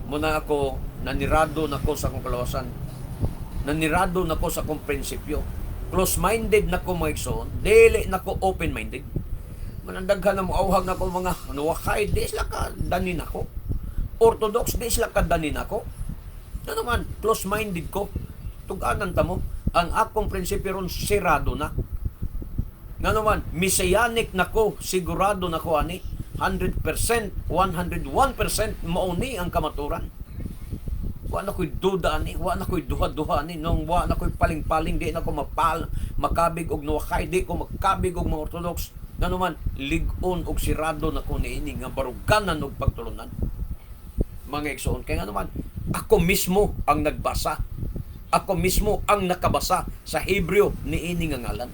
Muna ako nanirado na ko sa akong kaluwasan. Nanirado na ko sa akong prinsipyo. Close-minded na ko, mga igsoon, dili na ko open-minded. Manang daghan na mo auhag na ko mga nuwakay, di sila ka danin ako. Orthodox, di sila ka danin ako. Ano naman, close-minded ko. Tuganan ta mo. Ang akong prinsipyo ron, sirado na. Nga naman, messianic nako, sigurado nako ani, 100%, 101% mao ni ang kamaturan. Wa na ko'y duda ani, wa na ko'y duha-duha ani, nung wa na ko'y paling-paling, di na ko mapal, makabig og nuwakay, di ko makabig og mga Orthodox. Nga naman, lig-on og sirado na ko niini nga baruganan og pagtulunan. Mga igsoon, kaya nga naman, ako mismo ang nagbasa. Ako mismo ang nakabasa sa Hebreo niini nga ngalan.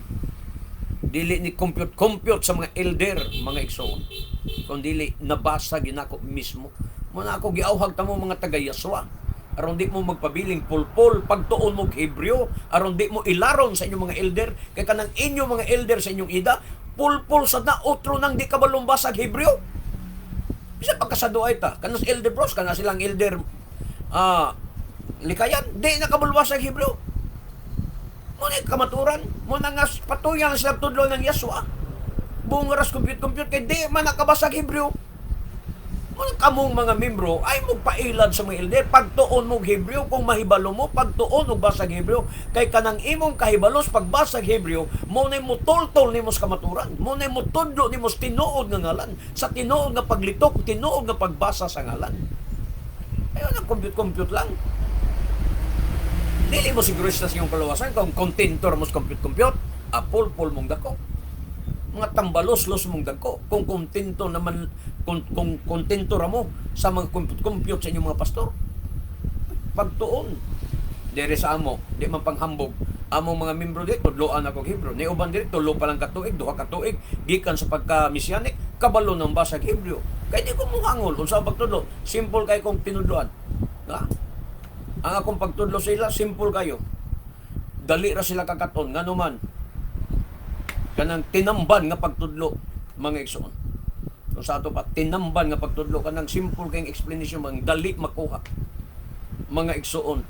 Dili ni compute-compute sa mga elder, mga igsoon. Kung dili, nabasa ginako mismo. Muna ako giawhag tamo mga taga-Yaswa. Aron di mo magpabiling pulpol, pagtuon mo og Hebreo, aron di mo ilaron sa inyong mga elder, kay kanang inyong mga elder sa inyong ida, pulpol sa na otro nang di ka balumbasa og Hebreo. Bisa pagkasaduay ta, kanang elder bros, kana silang elder likayan, di na kabulbasa og Hebreo. Muna kamaturan, muna nga patuyan na sila tudlo ng Yaswa. Buong oras compute-compute, kay di man nakabasa og Hebreo. Muna kamong mga membro ay magpailad sa mga elder. Pagtuon mo og Hebreo, kung mahibalo mo, pagtuon og basag Hebreo, kay kanang imong kahibalos pagbasag Hebreo, mo na mutultol nimo sa kamaturan, mo na mutudlo nimo sa tinuod nga ngalan, sa tinuod nga paglitok, tinuod nga pagbasa sa ngalan. Ayaw na compute-compute lang. Dili mo sigurista sa iyong kaluwasan kung kontento ra mo sa compute-compute, apol-pol mong dako. Mga tambalos-los mong dako. Kung kontento naman, kung kontento ra mo sa mga compute-compute sa inyong mga pastor. Pagtuon. Dere sa amo, di man panghambog. Among mga membro di, tudloan ako Hebrew. Ni uban diri, tulo pa lang katuig, duha ka tuig, gikan sa pagka messianic, kabalo ng basag Hebreo. Kay di ko muhangol unsa ang pagtudlo. Simple kay kong tinudloan. Ha? Ang akong pagtudlo sa ila, simple kayo. Dali ra sila kakaton, ngano man kanang tinamban nga pagtudlo, mga igsoon. Kung sa ato pa, tinamban nga pagtudlo, kanang simple kayong explanation, mga dali makuha. Mga igsoon,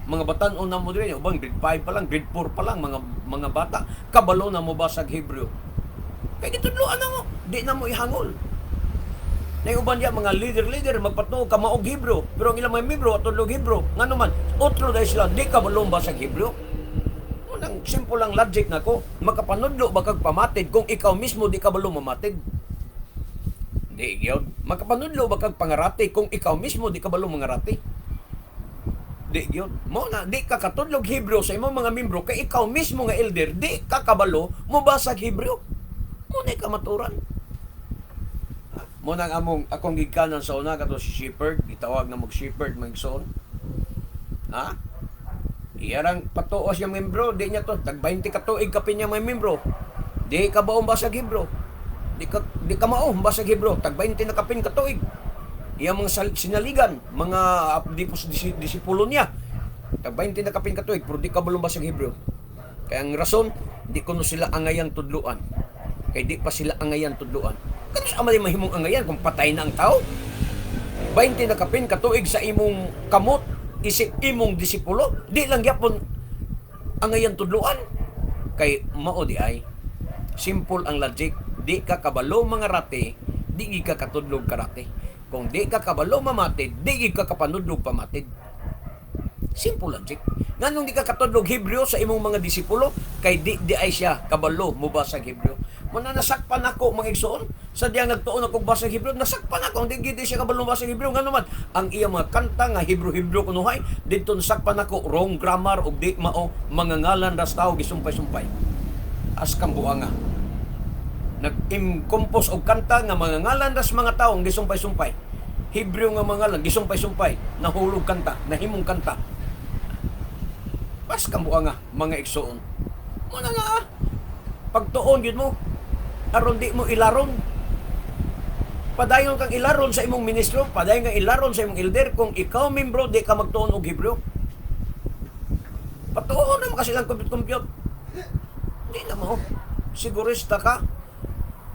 mga batan-on na mo diri, ubang grade 5 pa lang, grade 4 pa lang, mga bata, kabalo na mo basag Hebreo. Kay gitudloan na mo, di na mo ihangol. Na uban diya mga leader-leader magpatuo ka maog Hebreo, pero ang ilang mga membro atudlog Hebreo. Ngano man, otro dahil sila di kabalo basag Hebreo. Unang simple lang logic nako, makapanudlo ba kag pamatid kung ikaw mismo di kabalo mamatid? Di gyud. Makapanudlo ba kag pangarati kung ikaw mismo di kabalo mangarati? Di gyud. Mo na di ka katudlog Hebreo sa imong mga membro kay ikaw mismo nga elder di ka kabalo mo basag Hebreo. Mo na kamaturan. Mo nang among akong gigkanan sa una kato si Shepherd, gitawag na mag Shepherd magsoon. Ha? Iyarang patuos yung membro, di niya to, tag 20 ka tuig kapin niya may membro. Di ka baong basag Hebreo. Di ka mao basag Hebreo, tag 20 na kapin ka tuig. Iyang mga sinaligan, mga disipulo niya. Tag 20 na kapin ka tuig, pero di ka balong basag Hebreo. Kaya ang rason, di kuno sila angayang tudluan. Kay di pa sila angayan tudluan. Kano sa man mahimong angayan kung patay na ang tao? 20 na kapin katuig sa imong kamot isip imong disipulo, di lang gyapon angayan tudluan. Kay mao di ay simple ang logic, di ka kabalo mga rate, di gid ka katudlog karate. Kung di ka kabalo mamatid, di gid ka kapanudlog pamatid. Simple logic. Nganong di ka katudlog Hebreo sa imong mga disipulo? Kay di di ay siya kabalo mo basag Hebreo. Muna nasakpan ako, mga igsoon, sa diyang nagtuon ako basag Hebreo, nasakpan ako di gid siya kabalo basag Hebreo. Ngano man ang iyang mga kanta nga Hebrew-Hebrew kunuhay, didto nasakpan ako, wrong grammar ug di mao, mga ngalan ras tao gisumpay-sumpay. As kang buanga. Nag-compose og kanta nga mga ngalan ras mga tao ang gisumpay-sumpay. Hebreo nga mga ngalan gisumpay-sumpay, nahulog kanta, nahimong kanta. Pas kang buanga, mga igsoon. Muna nga ah. Pagtuon yun mo aron di mo ilaron. Padayon kang ilaron sa imong ministro, padayon kang ilaron sa imong elder kung ikaw membro di ka magtuon og Hebreo. Patuon naman kasi lang compute-compute. Di na mo. Sigurista ka,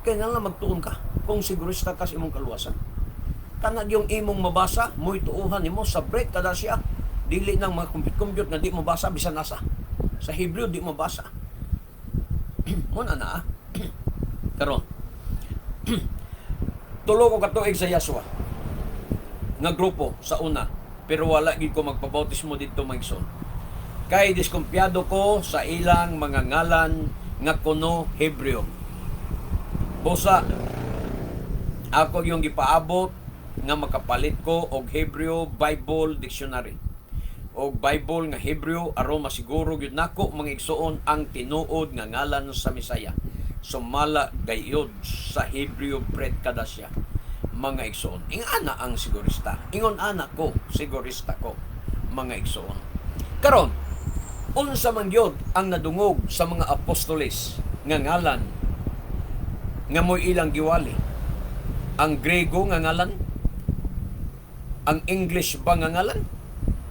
kailangan magtuon ka kung sigurista ka sa imong kaluwasan. Kanag yung imong mabasa, mo'y tuuhan nimo sa break kada siya. Dili nang mga compute-compute na di mo basa bisan nasa. Sa Hebreo di mo basa. Muna na ah. Karon. Tulo ko katuig sa Yaswa nga grupo sa una, pero wala gid ko magpabautismo didto, mga igsoon. Kay diskumpiyado ko sa ilang mga ngalan. nga kuno Hebreo. Busa ako yung gipaabot nga makapalit ko og Hebreo Bible Dictionary og Bible nga Hebreo aron masiguro gyud nako, mga igsuon, ang tinuod nga ngalan sa Mesaya. Sumala gayud sa Hebreo Brit Kadasya, mga igsuon. Ingana ang sigurista. Ingon ana ko, sigurista ko, mga igsuon. Karon, unsa man gyud ang nadungog sa mga apostoles nga ngalan nga mo'y ilang giwali? Ang Grego nga ngalan? Ang English ba nga ngalan?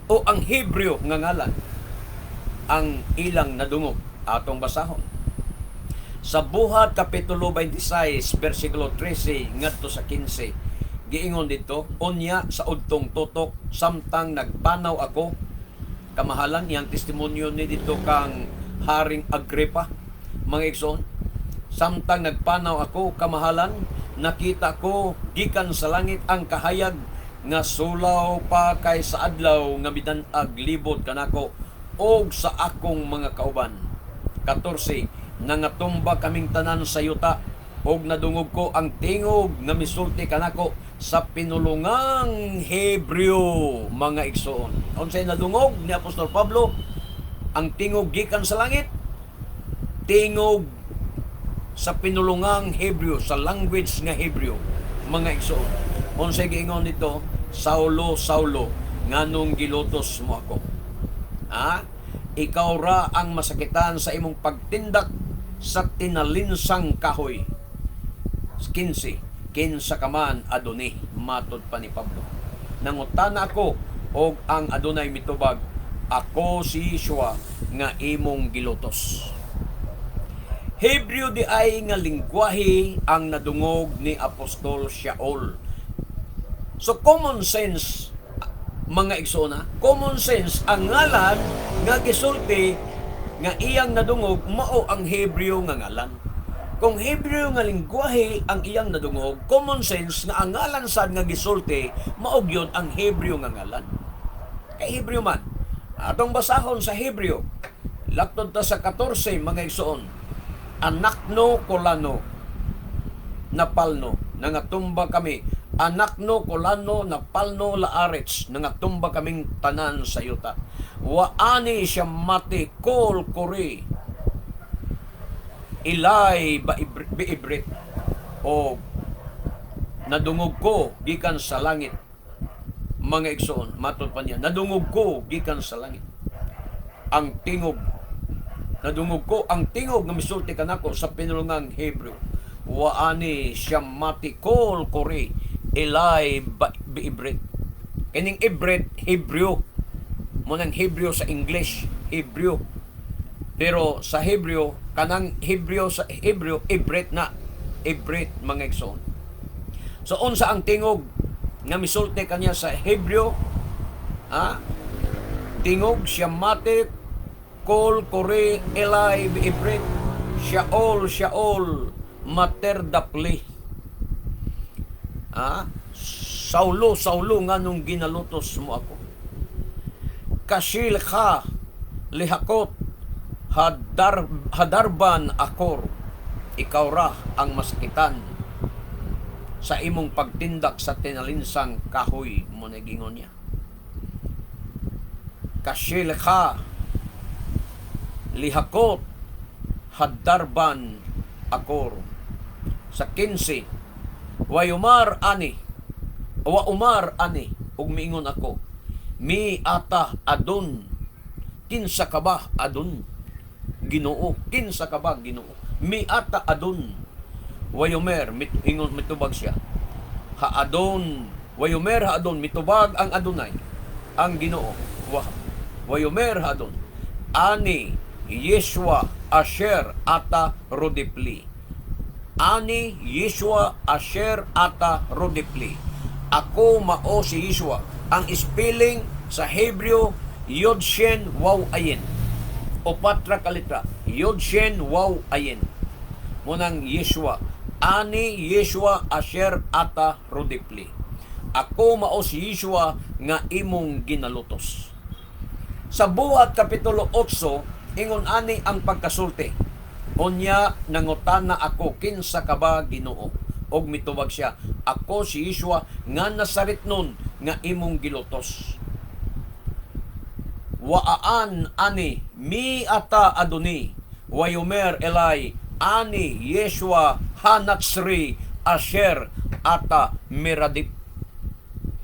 O ang Hebreo nga ngalan ang ilang nadungog? Atong basahon. Sa Buhat Kapitulo 26, versikulo 13 ngadto sa 15, giingon dito, "Unya sa udtong tutok, samtang nagpanaw ako, kamahalan," iyang testimonyo ni dito kang Haring Agripa, mga igsoon, "Samtang nagpanaw ako, kamahalan, nakita ko gikan sa langit ang kahayag nga sulaw pa kay sa adlaw nga midan-ag libot kanako og sa akong mga kauban. 14. Nangatumba kaming tanan sa yuta og nadungog ko ang tingog nga misulti kanako sa pinulungang Hebreo," mga igsoon. Unsay nadungog ni Apostol Pablo? Ang tingog gikan sa langit, tingog sa pinulungang Hebreo, sa language nga Hebreo, mga igsoon. Unsay giingon dito? "Saulo, Saulo, nganong gilutos mo ako? Ha? Ikaw ra ang masakitan sa imong pagtindak sa tinalinsang kahoy." 15. "Kinsa ka man, Adoni?" matod pa ni Pablo. "Nangutana ako og ang Adunay mitubag, 'Ako si Yeshua nga imong gilutos.'" Hebreo di ay nga lingwahe ang nadungog ni Apostol Shaul. So common sense, mga igsoona, common sense, ang ngalan nga gisulti nga iyang nadungog mao ang Hebreo nga ngalan. Kung Hebreo nga lingwahe ang iyang nadungog, common sense nga ang ngalan sad nga gisulti mao gyud ang Hebreo nga ngalan. Kay Hebreo man. Atong basahon sa Hebreo. Laktod ta sa 14, mga igsoon. "Anakno kolano napalno, nangatumba kami. Anakno kolano napalno laarets, nangatumba kaming tanan sa yuta. Wa ani shamati kol kore Elai biibrit. O nadungog ko gikan sa langit," mga igsoon, matod pa niya, "Nadungog ko gikan sa langit ang tingog, nadungog ko ang tingog nga misulti kanako sa pinulungang Hebreo. Wa ani shamati kol kore Elai biibrit." Kining Ibrit, Hebreo. Mo nang Hebreo sa English, Hebreo. Pero sa Hebreo, kanang Hebreo sa Hebreo, Ibrit na. Ibrit, mga igsoon. So unsa ang tingog nga misulti kanya sa Hebreo? Ha? Tingog shamati kol kore Elai biibrit. "Shaol, Shaol, materdapli." Ha? Saulo, Saulo, nganong ginalutos mo ako? "Kashil ka lihakot hadar, hadarban akor. Ikaw ra ang masakitan sa imong pagtindak sa tinalinsang kahoy," mo nagingon niya. "Kashil ka lihakot hadarban akor." Sa 15, "Wayumar ani, wa umar ani, ug miingon ako, Mi ata adon, kinsa ka ba adon? Ginoo, kinsa ka ba Ginoo? Mi ata adon? Wayomer," mit, ingon, mitubag siya. "Ha adon, wayomer ha adon," mitubag ang Adonay, ang Ginoo. Wa, "Wayomer ha adon. Ani Yeshua asher ata rodipli. Ani Yeshua asher ata rodipli." Ako mao si Yeshua. Ang spelling sa Hebreo, Yod Shen Waw Ayin. Upat ra ka letra. Yod Shen Waw Ayin. Munang Yeshua. "Ani Yeshua asher ata rodipli." Ako mao si Yeshua nga imong ginalutos. Sa Buhat Kapitulo 8, ingon ani ang pagkasulti. Unya nangutana ako, "Kinsa ka ba, Ginoo?" Og mitubag siya, "Ako si Yeshua nga Nazaretnon nga imong gilutos." Waan ani mi ata Adoni wayomer elai ani Yeshua Hanatsri asher ata miradip.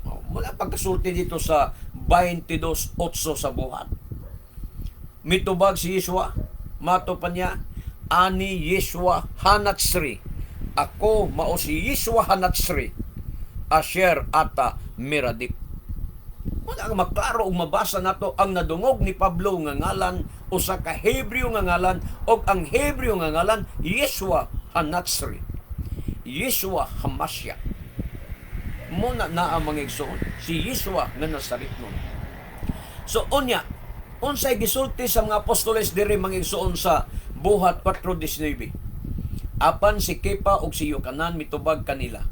Oh, mula pagkasulti dito sa 22.8 sa Buhat. Mitubag si Yeshua, mato pa niya, "Ani Yeshua Hanatsri." Ako mao si Yeshua Hanatsri asher ata miradip. Wala nga maklaro ug mabasa nato ang nadungog ni Pablo nga ngalan, usa ka Hebreo nga ngalan, ug ang Hebreo nga ngalan Yeshua Hanatsri. Yeshua Hamashiach. Muna na ang mga igsoon, si Yeshua nga Nazaretnon. So unya, unsay gisulti sa mga apostoles diri, mga igsoon, sa Buhat 4:19? Apan si Kepa ug si Yokanan mitubag kanila.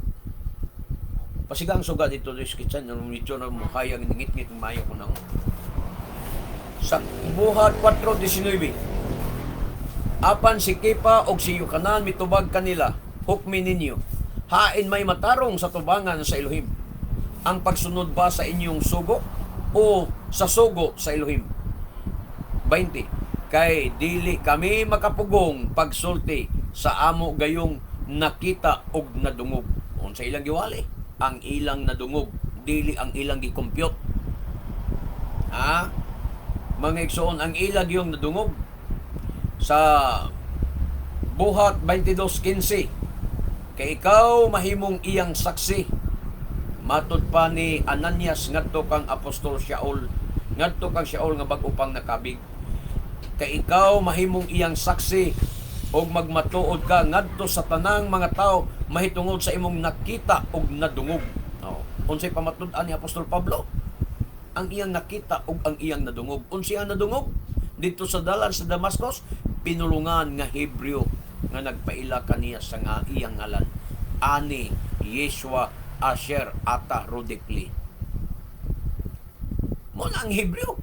Pasiga ang suga dito sa kitchen, ano medyo na muhayag ngit-ngit mayo ko na. Sa Buhat 4:19. Apan si Kepa og si Yokanan mitubag kanila, "Hukmi ninyo, hain may matarong sa tubangan sa Elohim? Ang pagsunod ba sa inyong sugo o sa sugo sa Elohim?" 20. Kay dili kami makapugong pagsulti sa amo gayong nakita og nadungog. Unsa ilang giwali? Ang ilang nadungog, dili ang ilang gi-compute. Ha? Mga igsoon, ang ilang yung nadungog sa Buhat 22:15. Kay ikaw mahimong iyang saksi. Matod pa ni Ananias ngadto kang apostol Shaul, ngadto kang Shaul nga bag-o pang nakabig. Kay ikaw mahimong iyang saksi og magmatuod ka ngadto sa tanang mga tao mahitungod sa imong nakita og nadungog. Oh, unsay pamatud-an ni Apostol Pablo? Ang iyang nakita ug ang iyang nadungog. Unsay ang nadungog? Dito sa dalan sa Damascus, pinulungan nga Hebreo nga nagpaila kaniya sa nga iyang ngalan. Ani Yeshua Asher Ata Rodipli. Mo na ang Hebreo.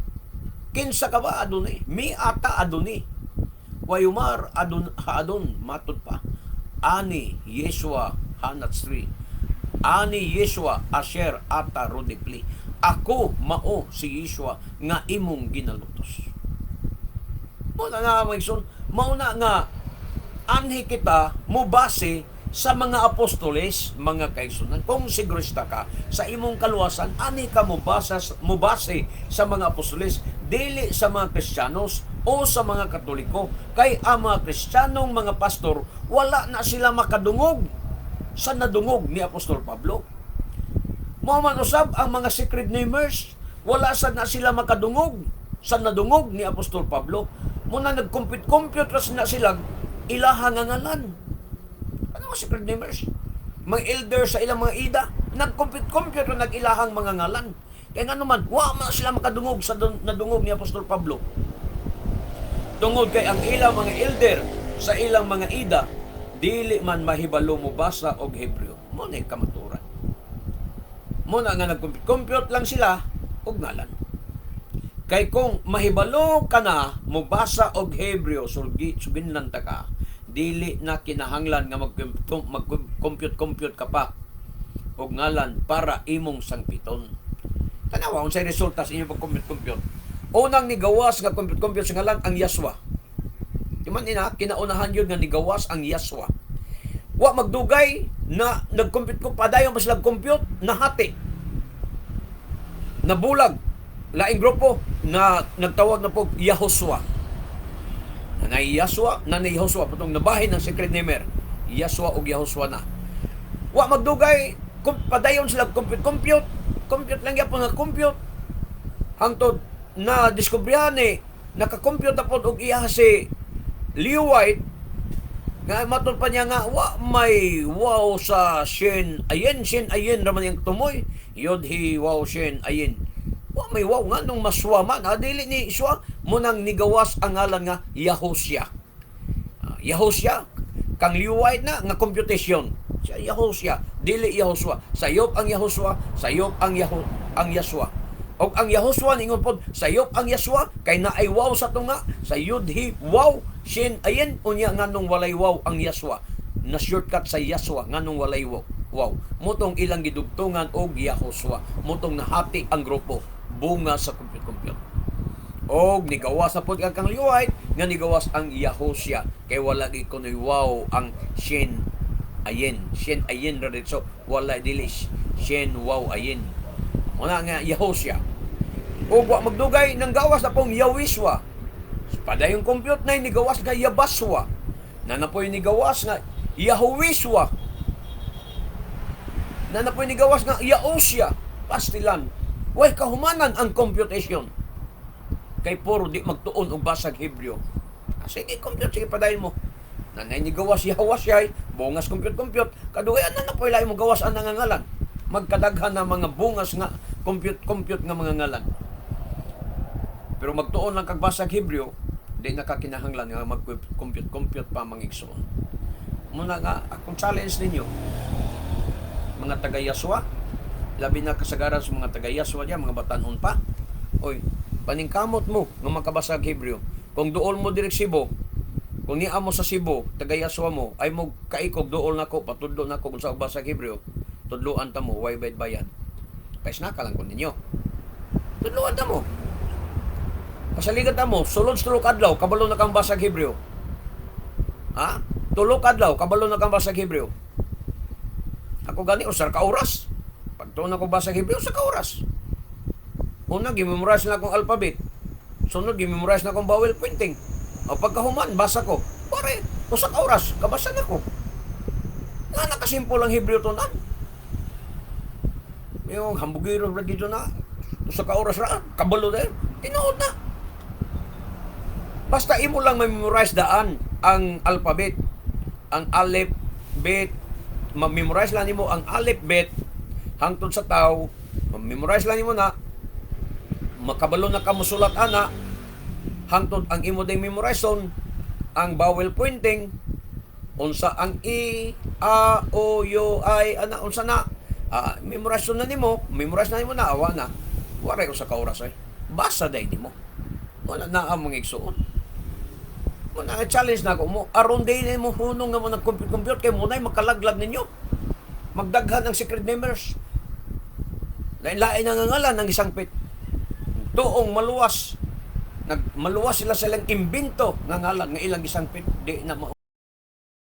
Kinsa ka ba, Adoni? Mi ata Adoni. Wayumar adon haadon, matod pa. Ani Yeshua Hanatsri. Ani Yeshua Asher Ata Rodipli. Ako mao si Yeshua nga imong ginalutos. Mao na nga, mga igsoon, mao na nga anhi kita mo base sa mga apostoles, mga kaigsunan. Kung sigurista ka sa imong kaluwasan, ani ka mo base sa mga apostoles, dili sa mga Kristiyanos o sa mga Katoliko. Kay ang mga Kristiyanong mga pastor, wala na sila makadungog sa nadungog ni Apostol Pablo. Mao man usab ang mga Sacred Namers, wala sad na sila makadungog sa nadungog ni Apostol Pablo. Muna nag-compute-compute ra na sila ilaha nga ngalan. Ano mga Sacred Namers? Mga elder sa ilang mga ida, nag-compute-compute ra nag-ilahang mga ngalan. Kaya nga naman, wa man sila makadungog sa nadungog ni Apostol Pablo. Tungod kay ang ilang mga elder sa ilang mga ida, dili man mahibalo mo basa og Hebreo. Mo na kamaturan. Mo na nga nag-compute lang sila og ngalan. Kay kung mahibalo ka na mobasa og Hebreo, sulgi suginlan ta ka, dili na kinahanglan nga mag-compute compute ka pa og ngalan para imong sangpiton. Tanawa unsay resulta sa inyong pag-compute compute. Unang nigawas nga compute compute sa ngalan ang Yaswa. Di man ina kinaunahan yun nga nigawas ang Yaswa. Wa magdugay na nag-compute ko padayon pa sila compute, nahati. Nabulag laing grupo na nagtawag na po Yahuswa. Nanay Yaswa, nanay Yahuswa patong nabahin ng Sacred Namer. Yaswa ug Yahuswa na. Wa magdugay padayon sila compute compute, compute lang gyapon nga compute. Hangtod na diskubrihan ni naka-compute na pod og iya si Leo White nga matod pa niya nga wa may wow sa shin ayin, shin ayin raman yung tumoy yod hi wow shin ayin, wa may wow nga nung maswa man ha, dili ni iswa mo nang nigawas ang ngalan nga Yahusya. Ah, Yahusya kang Leo White na nga computation siya, Yahusya dili Yahuswa. Sayop ang Yahuswa, sayop ang Yahu ang Yaswa. Og ang Yahuswa ningon pod sayop ang Yahshua kay naay waw sa tunga sa yudhi waw shin ayin. Unya nganong walay waw ang Yahshua? Na shortcut sa Yahshua, nganong walay waw? Waw motong ilang gidugtungan og Yahuswa. Motong nahati ang grupo bunga sa compute compute. Og nigawas na pod kang White nga nigawas ang Yahusya kay wala gi kunoy waw ang shin ayin. Shin ayin ra dito, wala, dili shin waw ayin. Muna nga Yahusya. Ug wa magdugay nang gawas na pong Yawiswa. Padayong compute na nigawas nga Yabaswa. Na napoy nigawas nga Yahuwiswa. Na napoy nigawas nga Yausya. Pastilan. Way kahumanan ang computation. Kay puro di magtuon og basag Hebreo. Ah, sige, compute, sige, padayon mo. Nanay ni gawas Yahawasyay, bungas compute compute, kadugayan na napoy lahi mo gawas ang nangangalan. Magkadaghan na mga bungas nga compute compute nga mga ngalan. Pero magtuon lang kag basag Hebreo, di na ka kinahanglan nga mag-compute compute pa, mga igsoon. Muna nga akong challenge ninyo, mga taga Yaswa, labi na kasagaran sa mga taga Yaswa diyan, mga batanon pa. Oy, paningkamot mo nga makabasag Hebreo. Kung duol mo direk Cebu, kung niya mo sa Cebu, taga Yaswa mo, ay mo kaikog duol nako, patudlo nako kung sa basag Hebreo, tudloan ta mo, way bayad bayad. Paisnaka lang ko ninyo. Tudloan ta mo. Pasaligan ta mo, sulod sa 3 ka adlaw, kabalo na kang basag Hebreo. Ha? 3 ka adlaw, kabalo na kang basag Hebreo. Ako gani, 1 ka oras. Pagtuon ako basag Hebreo, 1 ka oras. Una, gimemorize na akong alphabet. Sunod, gimemorize na akong vowel pointing. O pagkahuman, basa ko. Pare, 1 ka oras, kabasa na ko. Nga nakasimple ang Hebreo to na. Yung hambugiro lagi dito na. 1 ka oras ra, kabalo na. Tinuod na. Basta imo lang ma-memorize daan ang alphabet. Ang alef, bet, ma-memorize lang nimo ang alef, bet, hangtod sa taw, ma-memorize lang nimo na, makabalo na ka mosulat ana, hangtod ang imo ding memorization, ang vowel pointing, unsa ang E, A, O, U, I, ana, unsa na, memorize na nimo, memorize na nimo na, awa na. Waray 1 ka oras ay. Basa day nimo. Wala na ang mga igsuon. Muna nga challenge na ako mo. Aron day mo hunong nga mo nag-compute compute kay mo na'y makalaglag ninyo. Magdaghan ang secret namers. Lain-lain ang ngalan ng isang pit. Tuong maluwas. Nag maluwas sila sa ilang imbento nga ngalan nga ilang isang pit di na mao.